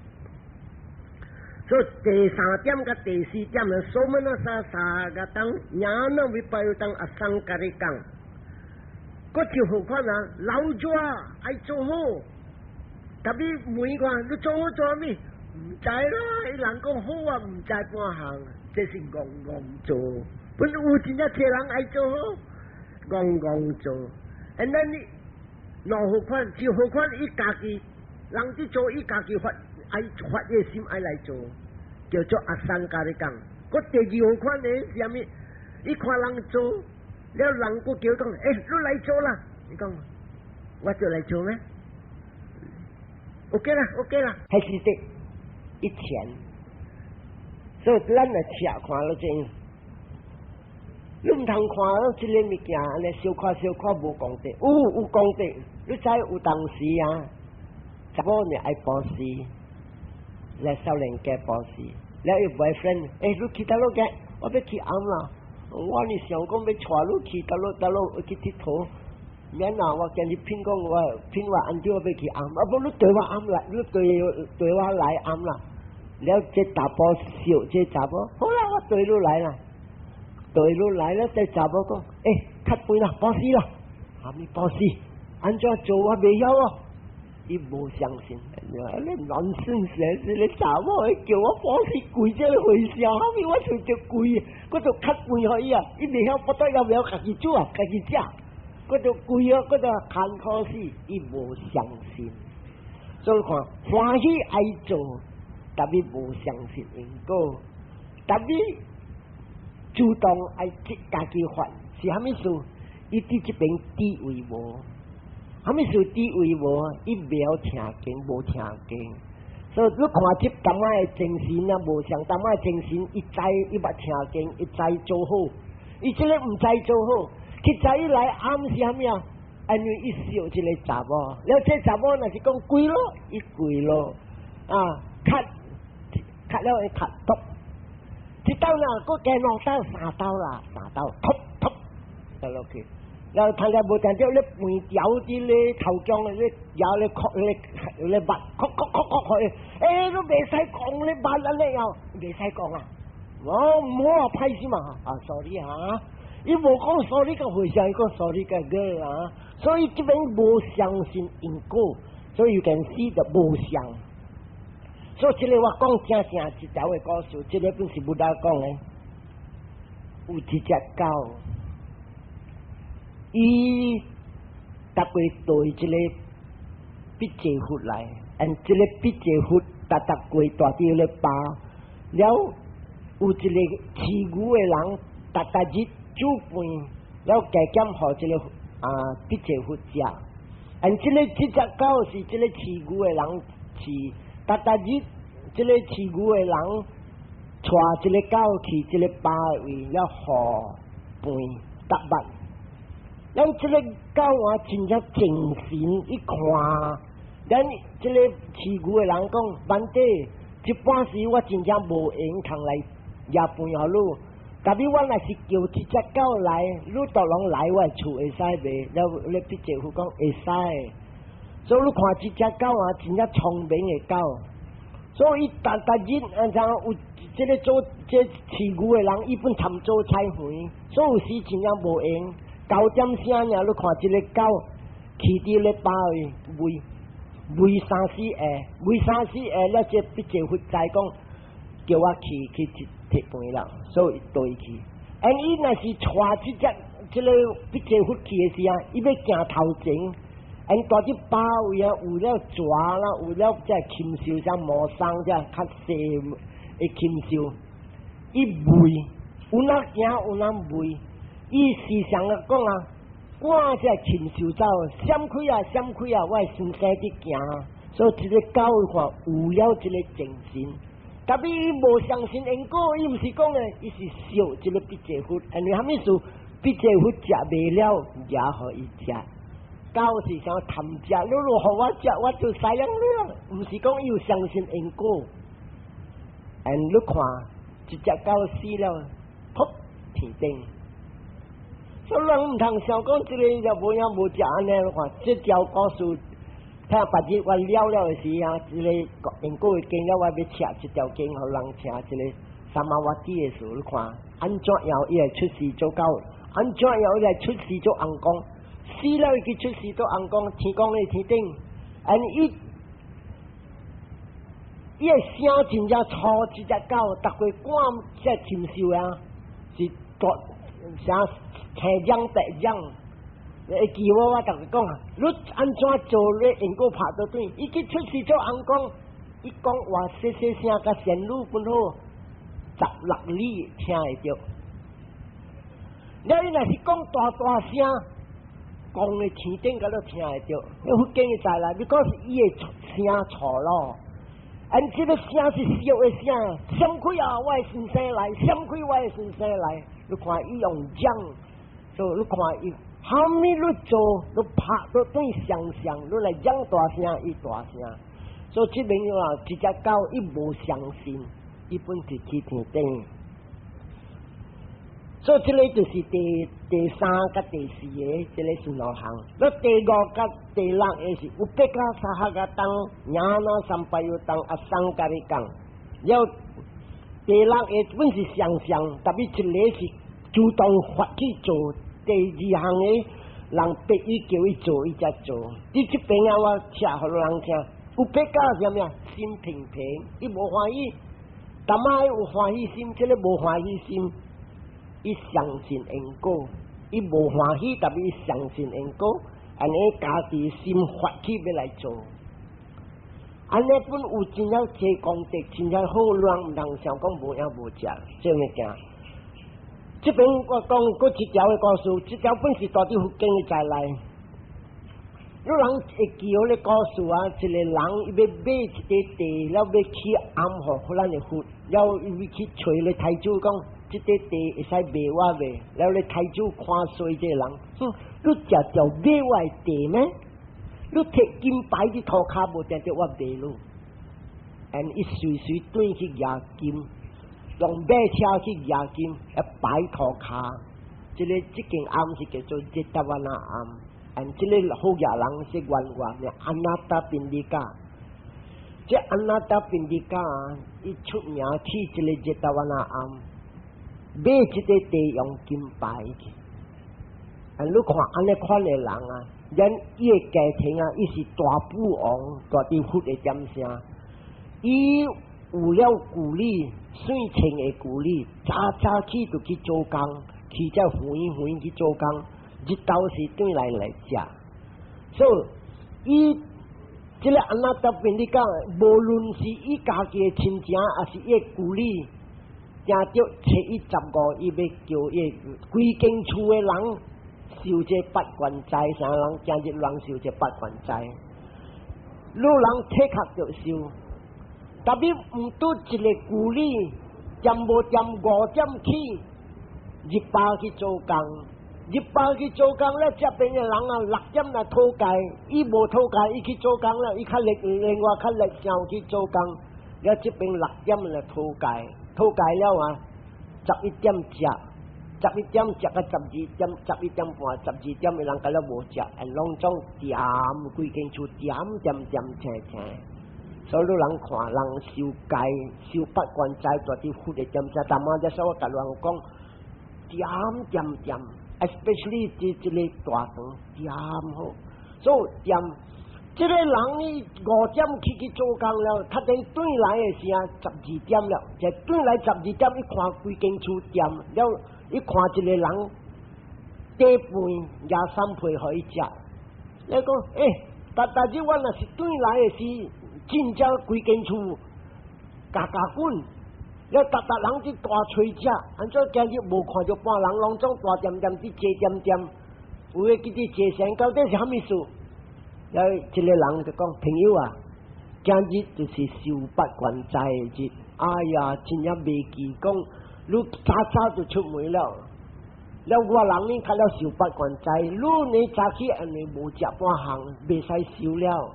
所以第三點佮第四點呢，somanassa sahagatam ñāna vippayuttam asaṅkhārikaṃ。閣就好看啊，老者愛做好，特別問看你做好做啥物？毋知啦，伊人講好啊，毋知半項，這是戇戇做。本有真正濟人愛做好，戇戇做。And then 你兩好款，就好款，伊家己人佇做，伊家己發愛發個心愛來做，叫做asaṅkhārikaṃ。閣第二好款的是啥物？伊看人做，了人閣叫講，欸，你來做啦！伊講，我就來做咩？OK 啦，OK 啦，還是得一錢。所以咱來切看了這，你毋通看這个物件，按呢小可小可無功德，有有功德。你知有當時啊，查某呢愛布施，來少年家布施，了伊 boyfriend，欸，你去佗落個？我欲去暗啦。我呢想講欲帶你去佗落佗落去𨑨迌，免啦，我今日騙講我騙我按怎我欲去暗，啊無你綴我暗來，你綴綴我來暗啦。了這查埔笑這查某，好啦，我綴你來啦，綴你來了，這查某講，欸，較肥啦，布施啦，啥物布施？按怎做我袂曉哦。伊無相信，你 nonsense，這个查某會叫我布施跪這个回事啊？後面我隨著跪，我就較跪予伊啊！伊袂曉，不得了，袂曉家己煮啊，家己食，我就跪啊，我就艱苦死，伊無相信。所以看歡喜愛做，但伊無相信因果，但伊主動愛家己發，是啥物事？伊佇這邊智慧無。啥物事智慧無？伊袂曉聽經，無聽經。所以你看這淡仔的精神啊，無像淡仔的精神，伊知伊捌聽經，伊知做好。伊這个毋知做好，其實伊來暗是啥物啊？因為伊笑這个查某，了這查某若是講跪咯，伊跪咯，啊，磕磕了會磕篤，一刀啦，閣加兩刀、三刀啦，三刀，突突就落去。然後睇下無定著咧飯條佇咧頭江咧，咬咧殼咧咧抹，殼殼殼殼去，欸，都袂使講咧抹按呢樣，袂使講啊！哦，毋好啊，歹勢嘛，啊，sorry 哈，伊無講 sorry 個回聲，伊講 sorry 個個啊，所以這邊無相信因果，所以 you can see the 無相。所以這个我講正正一條的故事，這个本是 Buddha 講的，有一隻狗。伊逐過對這个筆濟佛來，and 這个筆濟佛逐逐過蹛佇咧壩，了有一個飼牛的人，逐逐日煮飯，了加減予這个啊筆濟佛食。and 這个這隻狗是這个飼牛的人飼，逐逐日這个飼牛的人帶這个狗去這个壩位，了予飯逐捌。咱這个狗啊，真正精神，一看，咱這个飼牛的人講，Bhante，這半時我真正無閒通來攑飯予你，但是我若是叫這隻狗來，你都攏來我厝會使袂？了咧筆濟佛講會使。所以你看這隻狗啊，真正聰明的狗，所以逐逐日按怎有這个做這飼牛的人，伊本參做菜園，所以有時真正無閒。9點聲爾，你看這个狗去佇咧壩位餵餵三四下，餵三四下，了這筆濟佛知講叫我去去提提飯啦，所以綴去。and 伊若是帶這隻這个筆濟佛去的時啊，伊欲行頭前，and 蹛佇壩位啊，有了蛇啦，有了這禽獸，像毛生這較細的禽獸，伊畏，有哪驚有哪畏。伊時常啊講啊，趕這禽獸走，閃開啊閃開啊，我的先生佇行，所以這个狗看有了這个精神，但是伊無相信因果，伊毋是講的，伊是笑這个筆濟佛，因為啥物事？筆濟佛食袂了，也予伊食。狗是想貪食，你若予我食，我就使樣了。毋是講伊有相信因果。and 你看，一隻狗死了，噗天頂。所以人毋通想講這個就無影無食按呢，你看這條故事，聽別日我了了的時啊，這個因果的經了，我欲寫這條經予人聽，這個三摩瓦蒂的事，你看按怎樣伊會出世做狗，按怎樣伊會出世做尪公，死了伊去出世做尪公，天公的天頂，and 伊的聲真正粗，一隻狗，逐個趕這禽獸啊，是大啥青將白將，會記我我逐個講啊，你按怎做你因果拍倒轉，伊去出世做尪公，伊講話細細聲，佮仙女本好16里聽會著。了伊若是講大大聲，講的天頂佮都聽會著。你佛經會知啦，你講是伊的聲錯咯。按這個聲是笑的聲，閃開啊！我的先生來，閃開我的先生來。你看伊用講，所以你看伊，蝦米你做，你拍都對相像，你來講大聲，伊大聲。所以這邊話，一隻狗伊無相信，伊本是去天頂。所以這個就是第三佮第四個，這個順路行。那第五佮第六個是upekkhā sahagataṃ ñāṇa sampayuttaṃ asaṅkhārikaṃ。了第六個本是相像，特別一個是主動發起做，第二項的人逼伊叫伊做，伊才做。佇這邊啊，我寫予人聽，upekkhā 是啥物啊？心平平，伊無歡喜，淡仔有歡喜心，這個無歡喜心。伊相信因果，伊無歡喜，但伊相信因果，按呢家己心發起欲來做。按呢本有真正濟功德，真正好，人毋通想講無影無食這物件。這邊我講閣一條的故事，這條本是住佇佛經的在內。有人會記予咧故事啊，一個人伊欲買一塊地，了欲起庵予咱的佛，了伊欲去揣咧財主講，這塊地會使賣我袂？了咧財主看衰這個人，哼，你食著買我的地咩？你提金牌佇塗跤無定著我賣你。and 伊隨隨轉去蜈金，用馬車去蜈金，一擺塗跤。這個這間庵是叫做熱達瓦那庵，and 這個好額人是原話名阿那達賓迪加。這阿那達賓迪加伊出名去這個熱達瓦那庵，買這個地用金牌去。啊，你看按呢款的人啊，咱伊的家庭啊，伊是大富翁，住佇佛的點聲。伊有了舊里，算錢的舊里，早早起就去做工，去遮遠遠去做工，日頭時轉來來食。所以伊這個阿那達賓你講，無論是伊家己的親情，抑是伊的舊里，定著初一十五，伊欲叫伊規間厝的人受這八關齋，啥人今日人受這八關齋，老人體殼就受。特別毋拄一個舊里，點無點5點起，日飽去做工，日飽去做工咧，這邊的人啊6點來討債，伊無討債，伊去做工了，伊較力，另外較力上去做工，了這邊六點來討債，討債了啊，11點食，十一點食到12點，11點半，12點的人甲了無食，攏總恬規間厝恬恬恬青青。所以人看人受戒受八關齋，住佇佛的點聲，但嘛這說我共人講，恬恬恬，especially 這這個大腸恬好，所以恬，這個人呢5點起去做工了，較等轉來的時啊十二點了，就轉來十二點，伊看規間厝恬了，伊看一個人短飯廿三皮予伊食，你講欸，逐逐日我若是轉來的時，真正規間厝加加滾，了逐逐人佇大炊食，按怎今日無看著半人，攏總大恬恬佇坐恬恬，有的去佇坐禪，到底是蝦米事？了一個人就講：朋友啊，今日就是受八關齋的日，哎呀，真正袂記講，你早早就出門了。了我人呢，較了受八關齋，你呢早起因為無食半項，袂使受了。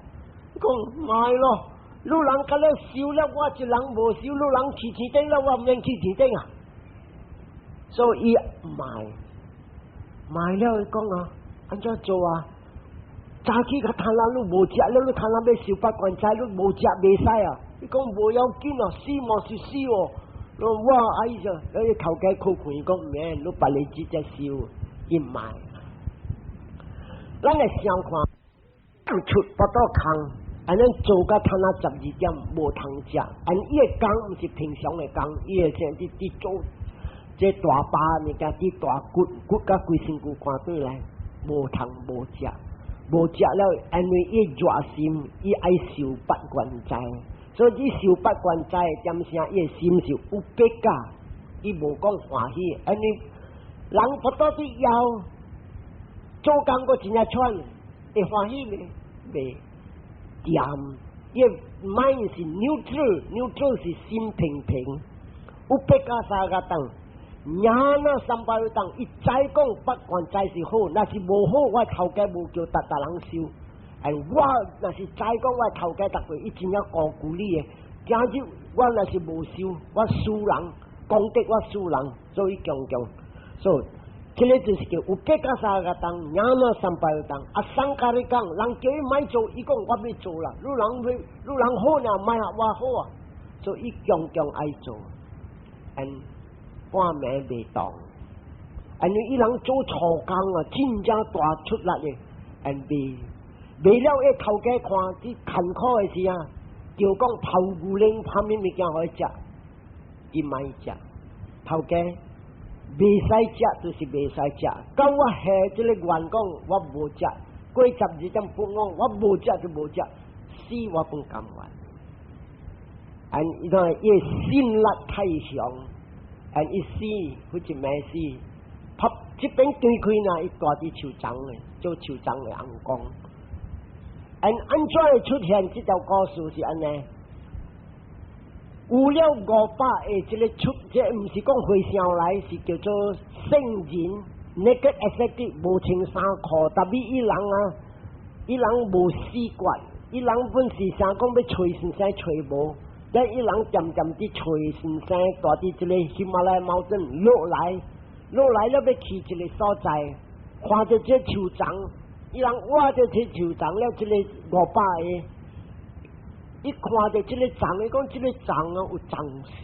講莫咯，你人較了受了，我一人無受，你人去天頂了，我毋免去天頂啊。所以毋愛。賣了伊講啊，按怎做啊？早起較貪婪，你無食了，你貪婪欲受八關齋，你無食袂使啊！伊講無要緊啊，死嘛是死哦。我愛就，你頭家苦困，伊講毋免，你別個直接受，伊毋愛。咱來想看，出腹肚空，按呢做甲貪婪12點無通食，按伊的工毋是平常的工，伊會先佇佇做這大巴物件，佇大骨骨甲規身軀看轉來，無通無食。無食了，因為伊熱心，伊愛受八關齋，所以伊受八關齋點聲，伊的心是 upekkha，伊無講歡喜，因為人腹肚佇枵，做工閣真正喘，會歡喜未？袂恬，伊 mind 是 neutral，neutral 是心平平，upekkha sahagata。Ñāna sampayutta，伊知講八關齋是好，若是無好，我頭家無叫逐逐人受。哎，我若是知講我頭家逐個，伊真正顧顧你的。今日我若是無受，我輸人，功德我輸人，所以強強。所以這個就是叫 upekkha sahagata，ñāna sampayutta。Asaṅkhārikaṃ，人叫伊莫做，伊講我欲做啦。汝人欲，汝人好呢，莫我好啊。所以伊強強愛做，嗯。半暝袂動，因為伊人做粗工啊，真正大出力的，and 袂袂了，伊頭家看佇艱苦的時啊，就講泡牛奶泡麵物件予伊食，伊莫食，頭家袂使食就是袂使食。到我下這個願講，我無食，過12點半我我無食就無食，死我攏甘願。and 伊看伊信力太強。and 伊死，彼一暝死，拍這邊對開呢，伊蹛佇樹叢的，做樹叢的尪公。and 按怎會出現這條故事是按呢？有了500個這個出，這毋是講和尚來，是叫做聖人，naked ascetic 無穿衫褲，特別伊人啊，伊人無死決，伊人本是想講欲揣先生揣無。但伊人漸漸佇揣先生，蹛佇這個喜馬拉雅 mountain 落來，落來了欲去一個所在，看著這樹叢，伊人挖著這樹叢了，這個500個，伊看著這個叢，伊講這個叢啊有藏神，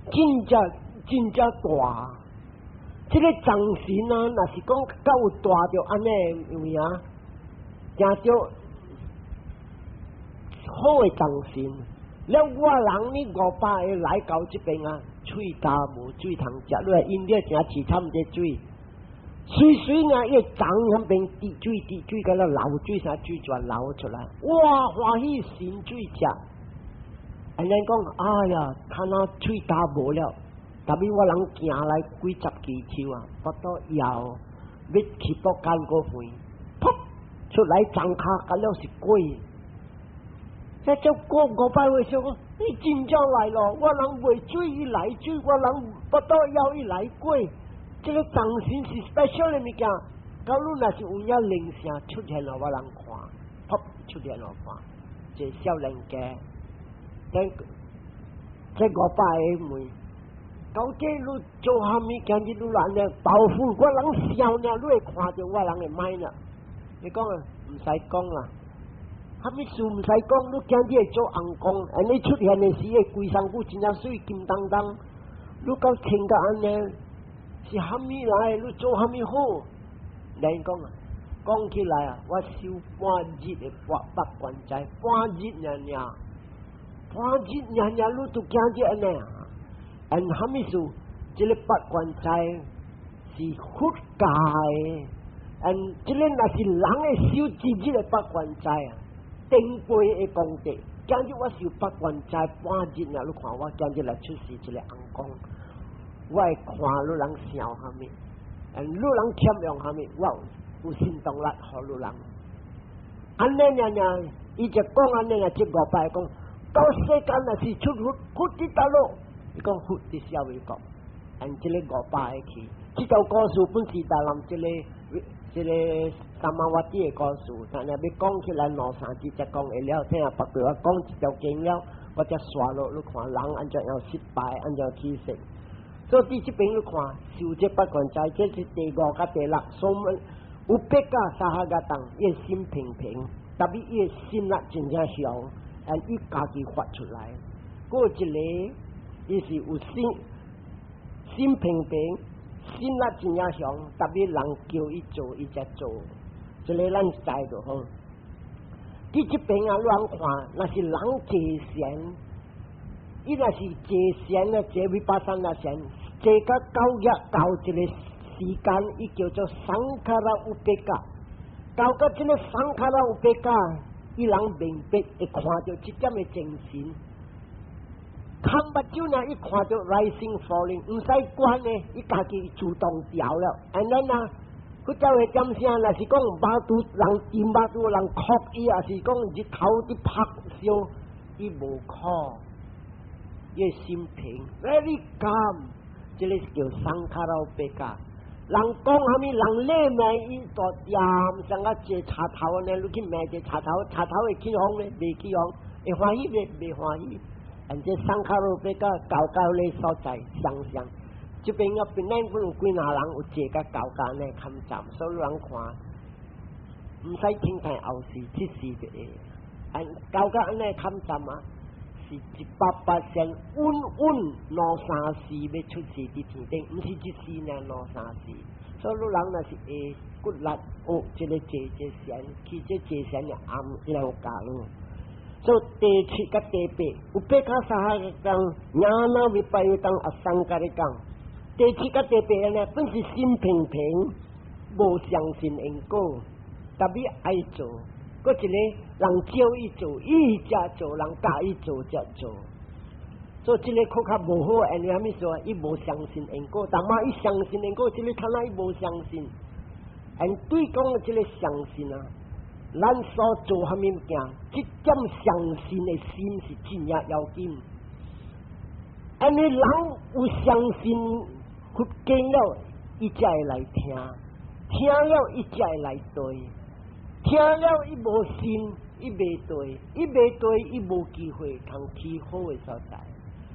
真正真正大。這個藏神啊，若是講夠大就按呢有影，驚著好的藏神。了我人呢500個來到這邊啊，喙焦無水通食，你來飲料誠悽慘這水，水水呢，伊叢彼邊滴水滴水，佮了流水啥水全流出來，哇！歡喜神水食，按呢講，哎呀，看那喙焦無了，特別我人行來幾十支樹啊，腹肚枵，欲去北間個遠，噗出來叢跤，佮了是鬼。這就過500歲說，你真正來咯！我人袂水伊來水，我人腹肚枵伊來過。這個藏神是 special 的物件，假如若是有影靈性出現了，我人看，噗出現了看，這少年家，這這500個問，到底你做啥物？今日你來呢？豆腐我人笑呢，你會看著我人的mind 啦。你講啊，毋使講啦。啥物事毋使講，你今日會做尪公，按呢出現的時，規身軀真正媠金當當，你到穿甲按呢，是啥物來？你做啥物好？來講啊，講起來啊，我修半日的八八關齋，半日爾爾，半日爾爾，你都今日按呢？按啥物事？這個八關齋是佛教的，按這個若是人會修一日的八關齋啊。頂輩的功德，今日我修八關齋半日啊！你看我今日來出世一個尪公，我會看汝人想啥物，嗯，汝人欠用啥物，我有行動力予汝人。按呢爾爾，伊就講按呢爾，這500講，到世間若是出佛，佛佇佗落？伊講佛佇舍衛國，按這個500個去，這條故事本是大南這個這個三摩瓦蒂的故事，但係欲講起來兩三節才講會了，聽下別過我講一條經了，我才煞落，你看人按怎樣失敗，按怎起勢。所以佇這邊你看，修這八關齋，這是第五佮第六。所以 upekkha sahagataṃ，伊心平平，特別伊心力真正強，and 伊家己發出來。閣一个，伊是有心心平平，心力真正強，特別人叫伊做，伊才做。這个咱知就好。佇這邊啊，你看，若是人坐禪，伊若是坐禪啊，坐 vipassana 禪，坐到九日到一個時間，伊叫做 saṅkhāra upekkha。到到這個 saṅkhāra upekkha，伊人明白會看著這點的精神。看目睭呢，伊看著 rising falling，毋使管的，伊家己自動調了。按呢啊，佢走會點聲，若是講肉肚人掂肉肚人哭伊，抑是講日頭佇曝燒，伊無苦，伊心平，very calm，這个叫 saṅkhāra upekkha。人講啥物，人咧罵伊大掂，像啊坐柴頭按呢，你去罵一个柴頭，柴頭會起風咧？袂起風，會歡喜袂？袂歡喜。按這 saṅkhāra upekkha 到到咧所在，相像。這邊啊，邊咱本有幾若人有坐甲高高呢，堪站，所以人看，毋使聽看後事，這時就會。按高甲按呢堪站啊，是100%穩穩兩三世欲出世佇天頂，毋是一世爾兩三世。所以你人若是會骨力學這个坐這禪，去這坐禪的暗了教咯。所以第七佮第八，upekkha sahagataṃ, ñāṇa vippayutaṃ asaṅkhārikaṃ。第七佮第八呢，本是心平平，無相信因果，特別愛做。閣一个人招伊做，伊才做；人教伊做，才做。所以這个較較無好，因為啥物說？伊無相信因果，但嘛伊相信因果，這个他那伊無相信。因對講這个相信啊，咱所做啥物物件，這點相信的心是真正要緊。因為人有相信佛經了，伊才會來聽，聽了伊才會來對，聽了伊無信，伊袂對，伊袂對，伊無機會通去好的所在。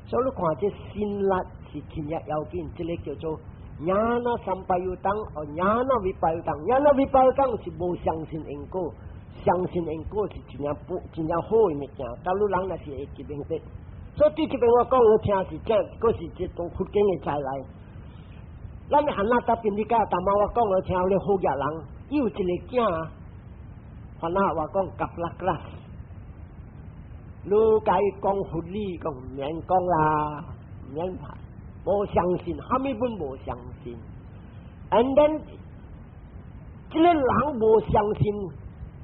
所以你看，這心力是真正要緊，這个叫做 ñāṇa sampayutaṃ，或 ñāṇa vippayutaṃ。ñāṇa vippayutaṃ 是無相信因果，相信因果是真正不真正好的物件。假如人若是會記明白，所以對這邊我講予聽是這，閣是這種佛經的再來。咱阿那達賓你甲大媽我講予聽，咧好額人，伊有一个囝，番仔話講 kepala keras，你共伊講佛理，講毋免講啦，毋免怕，無相信，啥物本無相信。And then，這个人無相信，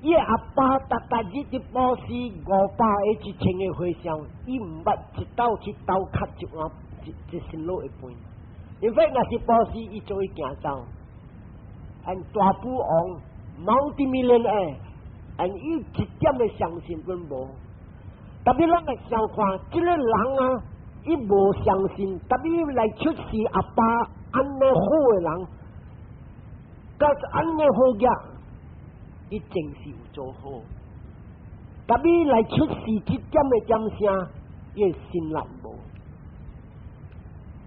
伊阿爸逐逐日佇布施500個1000個和尚，伊毋捌一斗去斗較一碗一一身滷的飯。因為若是布施，伊做伊行走，and 大富翁，multi-millionaire，and 伊一點的相信攏無。特別咱來想看，這个人啊，伊無相信，特別來出世阿爸按呢好的人，佮按呢好額，伊真是有做好。特別來出世這點的點聲，伊的心力無。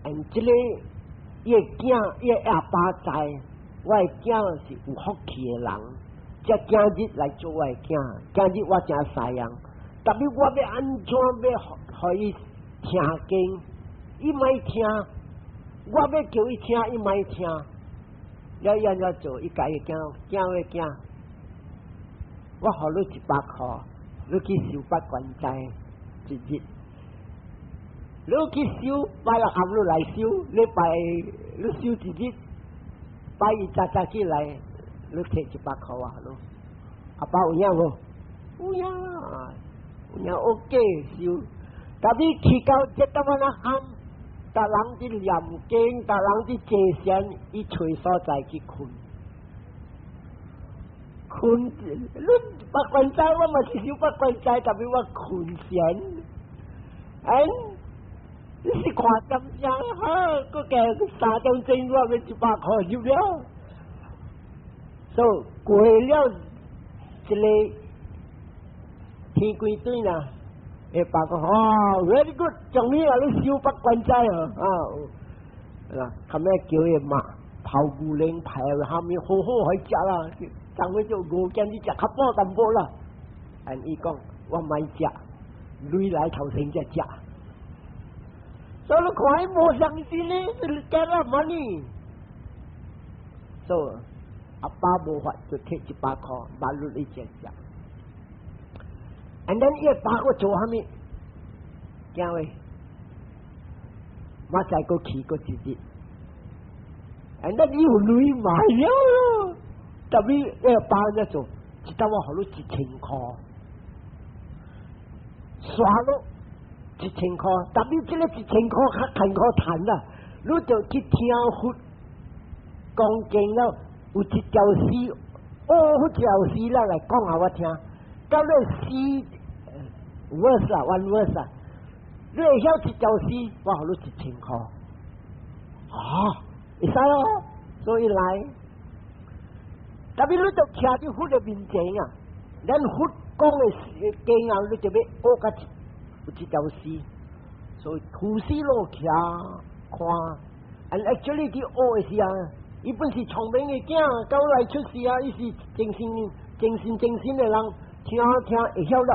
and 這个伊的囝，伊的阿爸知，我的囝是有福氣的人，才今日來做我的囝，今日我誠犀用。特別我欲按怎欲予伊聽經，伊莫聽；我欲叫伊聽，伊莫聽。了伊按怎做？伊共伊囝囝的囝，我予你100箍，你去修八關齋一日。你去修，拜六暗你來修，你拜你修一日，拜一早早起來，你提100箍啊，你阿爸有影無？有影，有影 OK 修。特別去到這當我喊，逐人佇念經，逐人佇坐禪，伊揣所在去睏。睏，你八關齋，我嘛是修八關齋，特別我睏禪。哎，你是看點聲？哈，閣加3點鐘我欲100箍入了。所以過了這个天規對啦，會爸講哦，very good，終於啊，你修八關齋哦，啊，啦，後尾叫伊媽泡牛奶排下面好好去食啦，昨尾就牛今日食較飽淡薄啦。And 伊講我莫食，鐳來頭先才食。所以你看伊無相信呢，是 get money。So 阿爸無法就提100箍，馬路伊食食。And then 伊爸閣做啥物？驚喂，馬仔閣去閣一日。And then 伊有鐳買了，特別伊爸在做，一當我予你一千箍，刷咯一千箍，特別這個一千箍較艱苦趁啦，你就去聽佛講經了，有一條詩，哦，一條詩啦來講予我聽，到你詩 verse 啊，one verse 啊，你會曉這條詩，我予你一千箍，啊，會使咯，所以來，特別你就徛佇佛的面前啊，咱佛講的經啊，你就欲學甲有這條詩，所以土詩落徛看，and actually 佇學的時候，伊本是聰明的囝，到來出世啊，伊是精神、精神、精神的人，聽聽會曉了，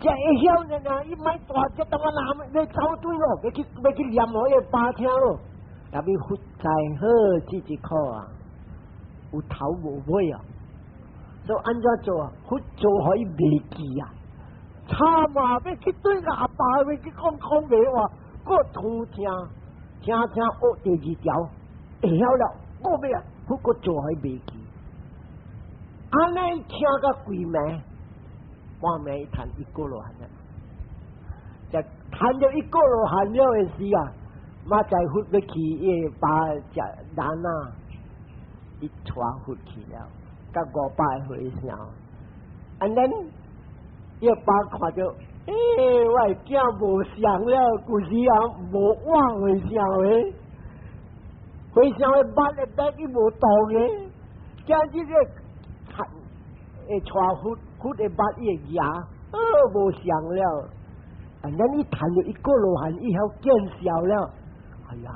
這會曉的呢，伊莫大隻，當我拿欲走對咯，欲去欲去念予伊爸聽咯。特別佛在好這一科啊，有頭無尾啊，所以按怎做啊？佛做予伊袂記啊，慘啊！欲去對阿爸，欲去講講袂話，閣聽聽聽聽學第二條，會曉了，我欲啊，佛閣做予伊袂記。按呢聽到規暝，半暝伊趁一果羅漢了，就趁著一果羅漢了的時啊，馬在佛欲去伊爸食難啊，伊帶佛去了，佮500和尚。And then 伊爸看著，欸，我的囝無相了，舊時啊無換和尚的，和尚的捌的捌伊無動的，今日個會帶佛佛的捌伊會牙，哦，無相了。And then 伊趁著一果羅漢，伊曉見笑了。哎呀，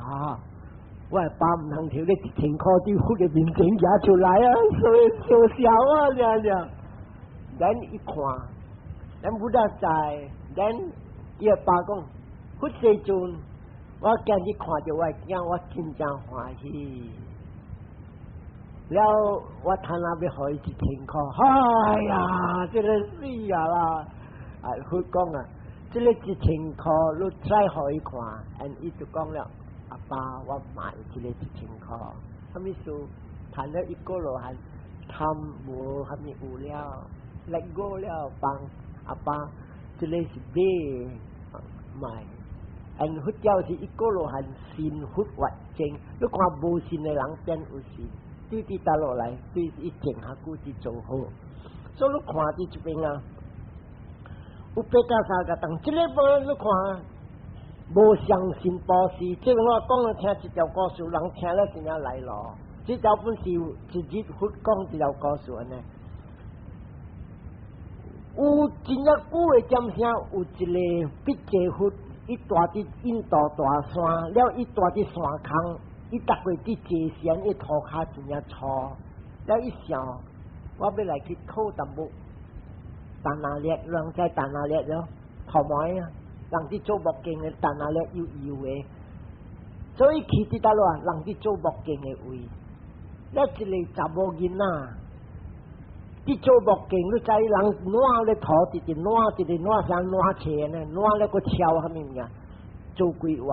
我的爸毋通摕你一千箍佇佛的面前舉出來啊，所以相笑啊，爾爾。Then 一看，咱 Buddha 在，then 伊的爸講，佛世尊，我今日看著我的囝，我真正歡喜。了，我趁仔欲予伊一千箍，哎呀，這個死啊啦！啊，佛講啊，這個一千箍你再予伊看，and 伊就講了，阿爸，我莫這個一千箍，啥物事？趁了一果羅漢，貪無啥物有了，let go 了，放阿爸，這個是買賣。and 佛教是一果羅漢信佛活證，你看無信的人變有信，對佇倒落來，對伊靜下久去做好。所以你看佇這邊啊，有八加三個當，這個無你看，無相信布施，這個我講了聽一條故事，人聽了真正來咯。這條本是一日佛講這條故事按呢。有真正久的點聲，有一個筆濟佛，伊住佇印度大山，了伊住佇山空，伊逐過佇坐禪，伊塗跤真正粗，了伊想，我欲來去討淡薄單拿力，人知單拿力了，頭毛啊，人佇做木鏡的單拿力有油的，所以去佇佗落啊，人佇做木鏡的位，了一個查某囡仔。佇做木鏡，你知人湠咧塗，直直湠，直直湠啥湠車呢？湠咧閣敲啥物物件？做幾彎，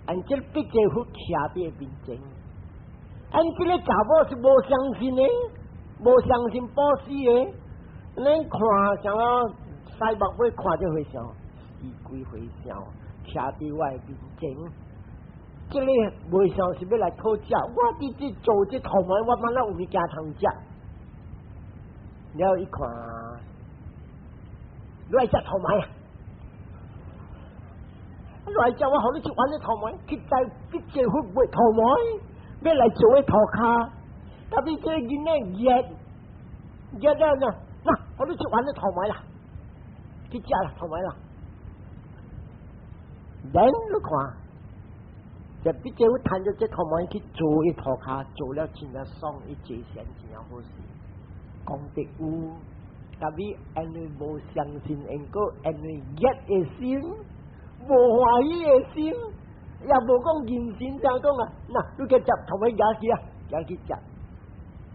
按這筆濟佛徛佇面前，按這個查某是無相信的，無相信布施的。恁看像我西目尾看這和尚，死鬼和尚徛佇我的面前，這個和尚是欲來討食，我佇這做這頭毛，我嘛哪有物件通食？了一看，你來食頭毛啊？你來食，我予你一碗的頭毛，去在筆濟佛賣頭毛，欲來做個塗跤，特別這個囡仔熱熱了呢，嗱，予你一碗的頭毛啦，去食啦頭毛啦。Then 你看，就比較趁著這塗糜去做伊塗跤，做了真正爽，伊坐禪真正好勢。功德有，但係因為無相信因果，因為熱的心，無歡喜的心，也無講認真怎講啊？嗱，你去接塗糜舉去啊，舉去接。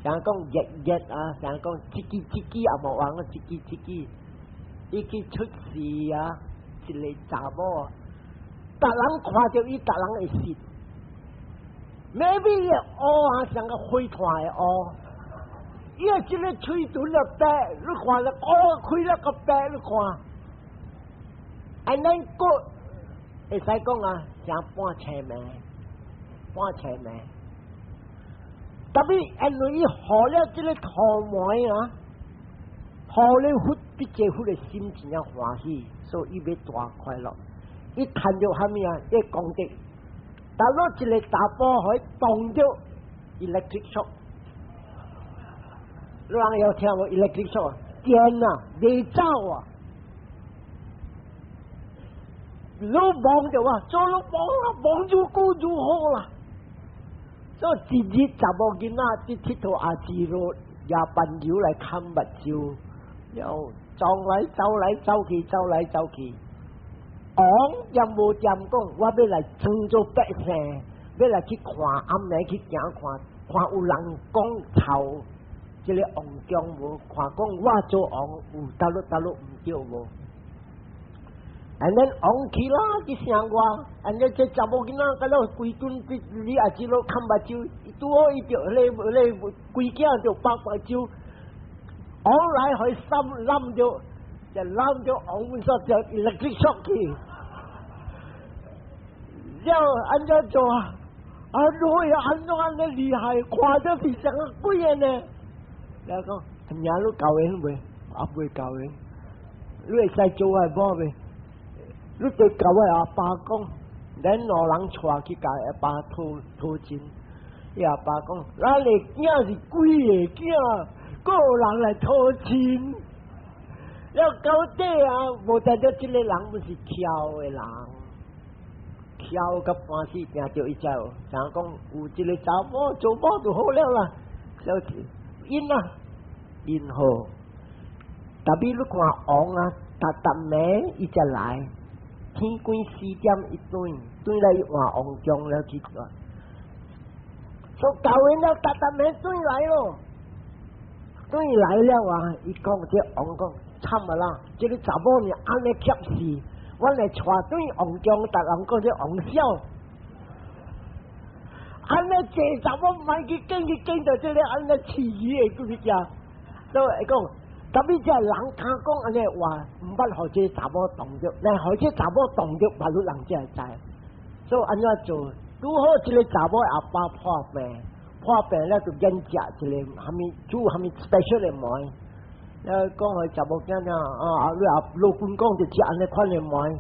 像講熱熱啊，像講一支一支也無完啊，一支一支，伊去出世啊，一個查某，逐人看著伊，逐人會信。Maybe 伊烏啊，像個火炭的烏，伊個這個喙唇了白，你看了烏開了個白，你看，按呢閣會使講啊，像半青暝，半青暝。特別因為伊予了這個塗糜啊，予了佛比這佛的心真正歡喜，所以伊欲大快樂。伊趁著蝦米啊？伊功德，但若一個查埔予伊動著 electric shock，你人有聽無 electric shock？電啊，袂走啊！你望著啊，做你望啊，望愈久愈好啦。所以一日查某囡仔佇𨑨迌阿姊囉，舉筊油來崁目睭，了走來走來走去，走來走去。王也無恬講，我欲來裝做百姓，欲來去看，暗暝去行看，看有人講臭，這个王宮無？看講我做王有佗落佗落毋對無？按呢王去啦，去城外，按呢這查某囡仔，佮了規陣佇你阿姊囉崁目睭，拄好伊著彼个彼个規囝就白目睭，王來予伊搧攬著，就攬著王本煞就 electric shock 去，了按怎做啊？啊，你啊，按怎按呢厲害？看著是像個鬼的呢？了講，明你交緣未？啊，未交緣，你會使做愛某未？你對共我阿爸講，咱兩人帶去共阿爸討討親。伊阿爸講，咱的囝是鬼的囝，閣有人來討親。了到底啊，無代表這個人毋是巧的人，巧甲半死定著伊才有。像講有一個查某做某就好了啦，就是因啊，因好。特別你看王啊，逐逐暝伊才來。天光4點伊轉，轉來伊換王宮了去做。所以教員了，逐逐暝轉來咯，轉來了啊！伊講這王講慘啊啦，這个查某呢按呢怯死，我來帶轉王宮，逐人講這王痟。按呢濟查某毋愛去見去見著這个按呢飼魚的物件，所以講。特別這人敢講按呢話，毋捌予這查某動著，若予這查某動著，別路人才會知。所以按怎做？拄好這个查某阿爸破病，破病了就免食一个蝦米煮蝦米 special 的糜。了講予查某囝聽啊，你阿老君講就食按呢款的糜。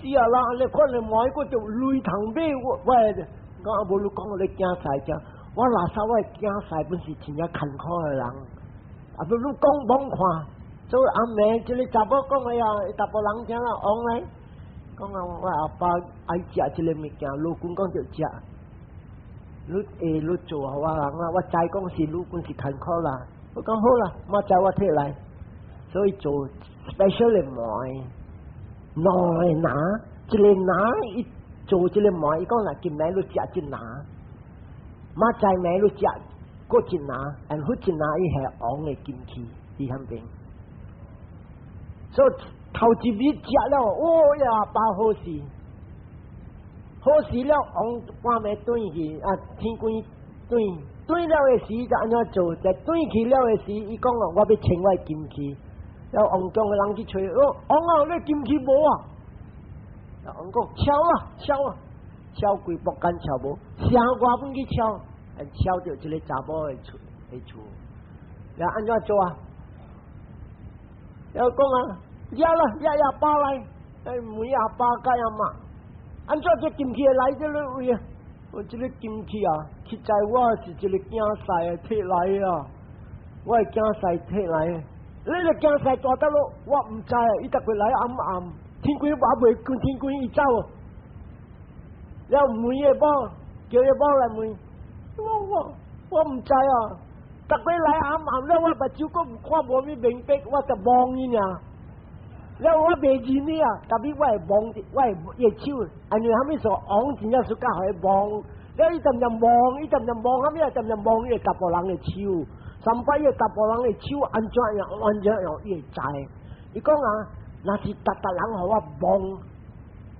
是啊啦，按呢款的糜，我就鐳通買我，我講啊無你講你囝婿食，我垃圾我的囝婿本是真正艱苦的人。啊！不，你講罔看，所以暗暝這个查某講的啊，逐部人聽啦，王來講啊，我阿爸愛食這个物件，老君講就食。你會你做予我人啦，我知講是你本是艱苦啦。我講好啦，明仔載我提來，所以做 special 的糜，兩個籃，一個籃伊做這个糜，伊講啦，今暝你食一籃，明仔暝你食。閣一籃，然後一籃伊係王的金器佇彼邊，所以頭一日食了，哦呀，爸好勢，好勢了，王半暝轉去啊，天光轉轉了的時就按怎做？就轉去了的時，伊講哦，我欲穿我的金器，了王宮的人去揣，哦，王啊，你金器無啊？王講敲啊敲啊，敲規木間敲無，城外本去敲。敲著這个查某的厝的厝，了按怎做啊？了講啊，掠啦掠阿爸來，問阿爸佮阿媽，按怎這金器來這个位啊？我這个金器啊，實在我是一个囝婿提來啊，我的囝婿提來，你个囝婿蹛佗落，我毋知啊，伊逐擺來暗暗，天光我未見天光伊走。了問伊某，叫伊某來問，我毋知啊。逐擺來暗暗了，我目睭閣看無物明白，我就望伊爾。了我袂認伊啊，tapi 我會望，我會伊的手，因為蝦米說王真正是較予伊望，了伊漸漸望，伊漸漸望，蝦米啊漸漸望伊會查埔人的手，三擺伊會查埔人的手按怎樣按怎樣，伊會知。伊講啊，若是逐逐人予我望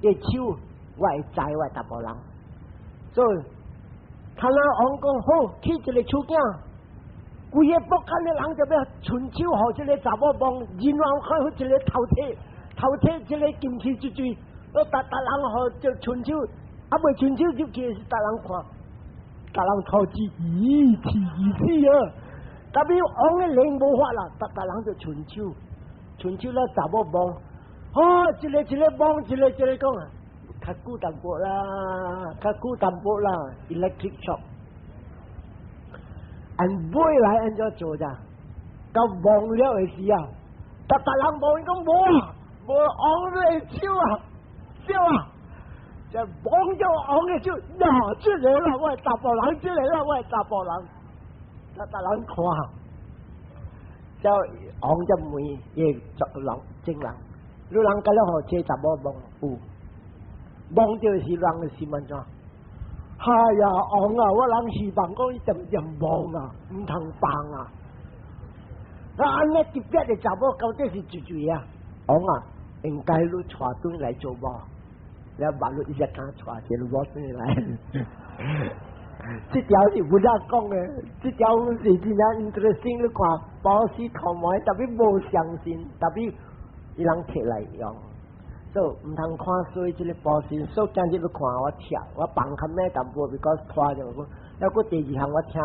伊的手，我會知我查埔人。所以，他那王講好，起一个手鏡。規个北漢的人就欲伸手予這个查某摸，然後看一个頭提頭提這个金器水水，我逐逐人予就伸手，啊未伸手入去是逐人看，逐人頭子咦，氣死啊！Tapi 王的靈無法啦，逐逐人就伸手，伸手咧查某摸，哦，一个一个摸，一个一个講啊，較久淡薄啦，較久淡薄啦，electric shock。按尾來按怎做咋？到望了的時啊，逐逐人望伊講無啊，無王的手啊，笑啊，就望咗王的手，呀，這個啦，我係查埔人，這個啦，我係查埔人，逐逐人看，就王就問伊做人正人，你人敢了予這查某摸有，摸著是人的心按怎？哎呀，王啊！我人希望講伊漸漸望啊，毋通放啊！啊，按呢特別的查某到底是誰誰啊？王啊，應該你帶轉來做某，了馬路一直敢帶一個某轉來。這條是有人講的，這條是真正 interesting。你看，保死頭毛，tapi 無相信，tapi 伊人摕來用。所以毋通看衰這个保身，所以今日你看我跳，我放較慢淡薄，because 拖著講。抑閣第二項我聽。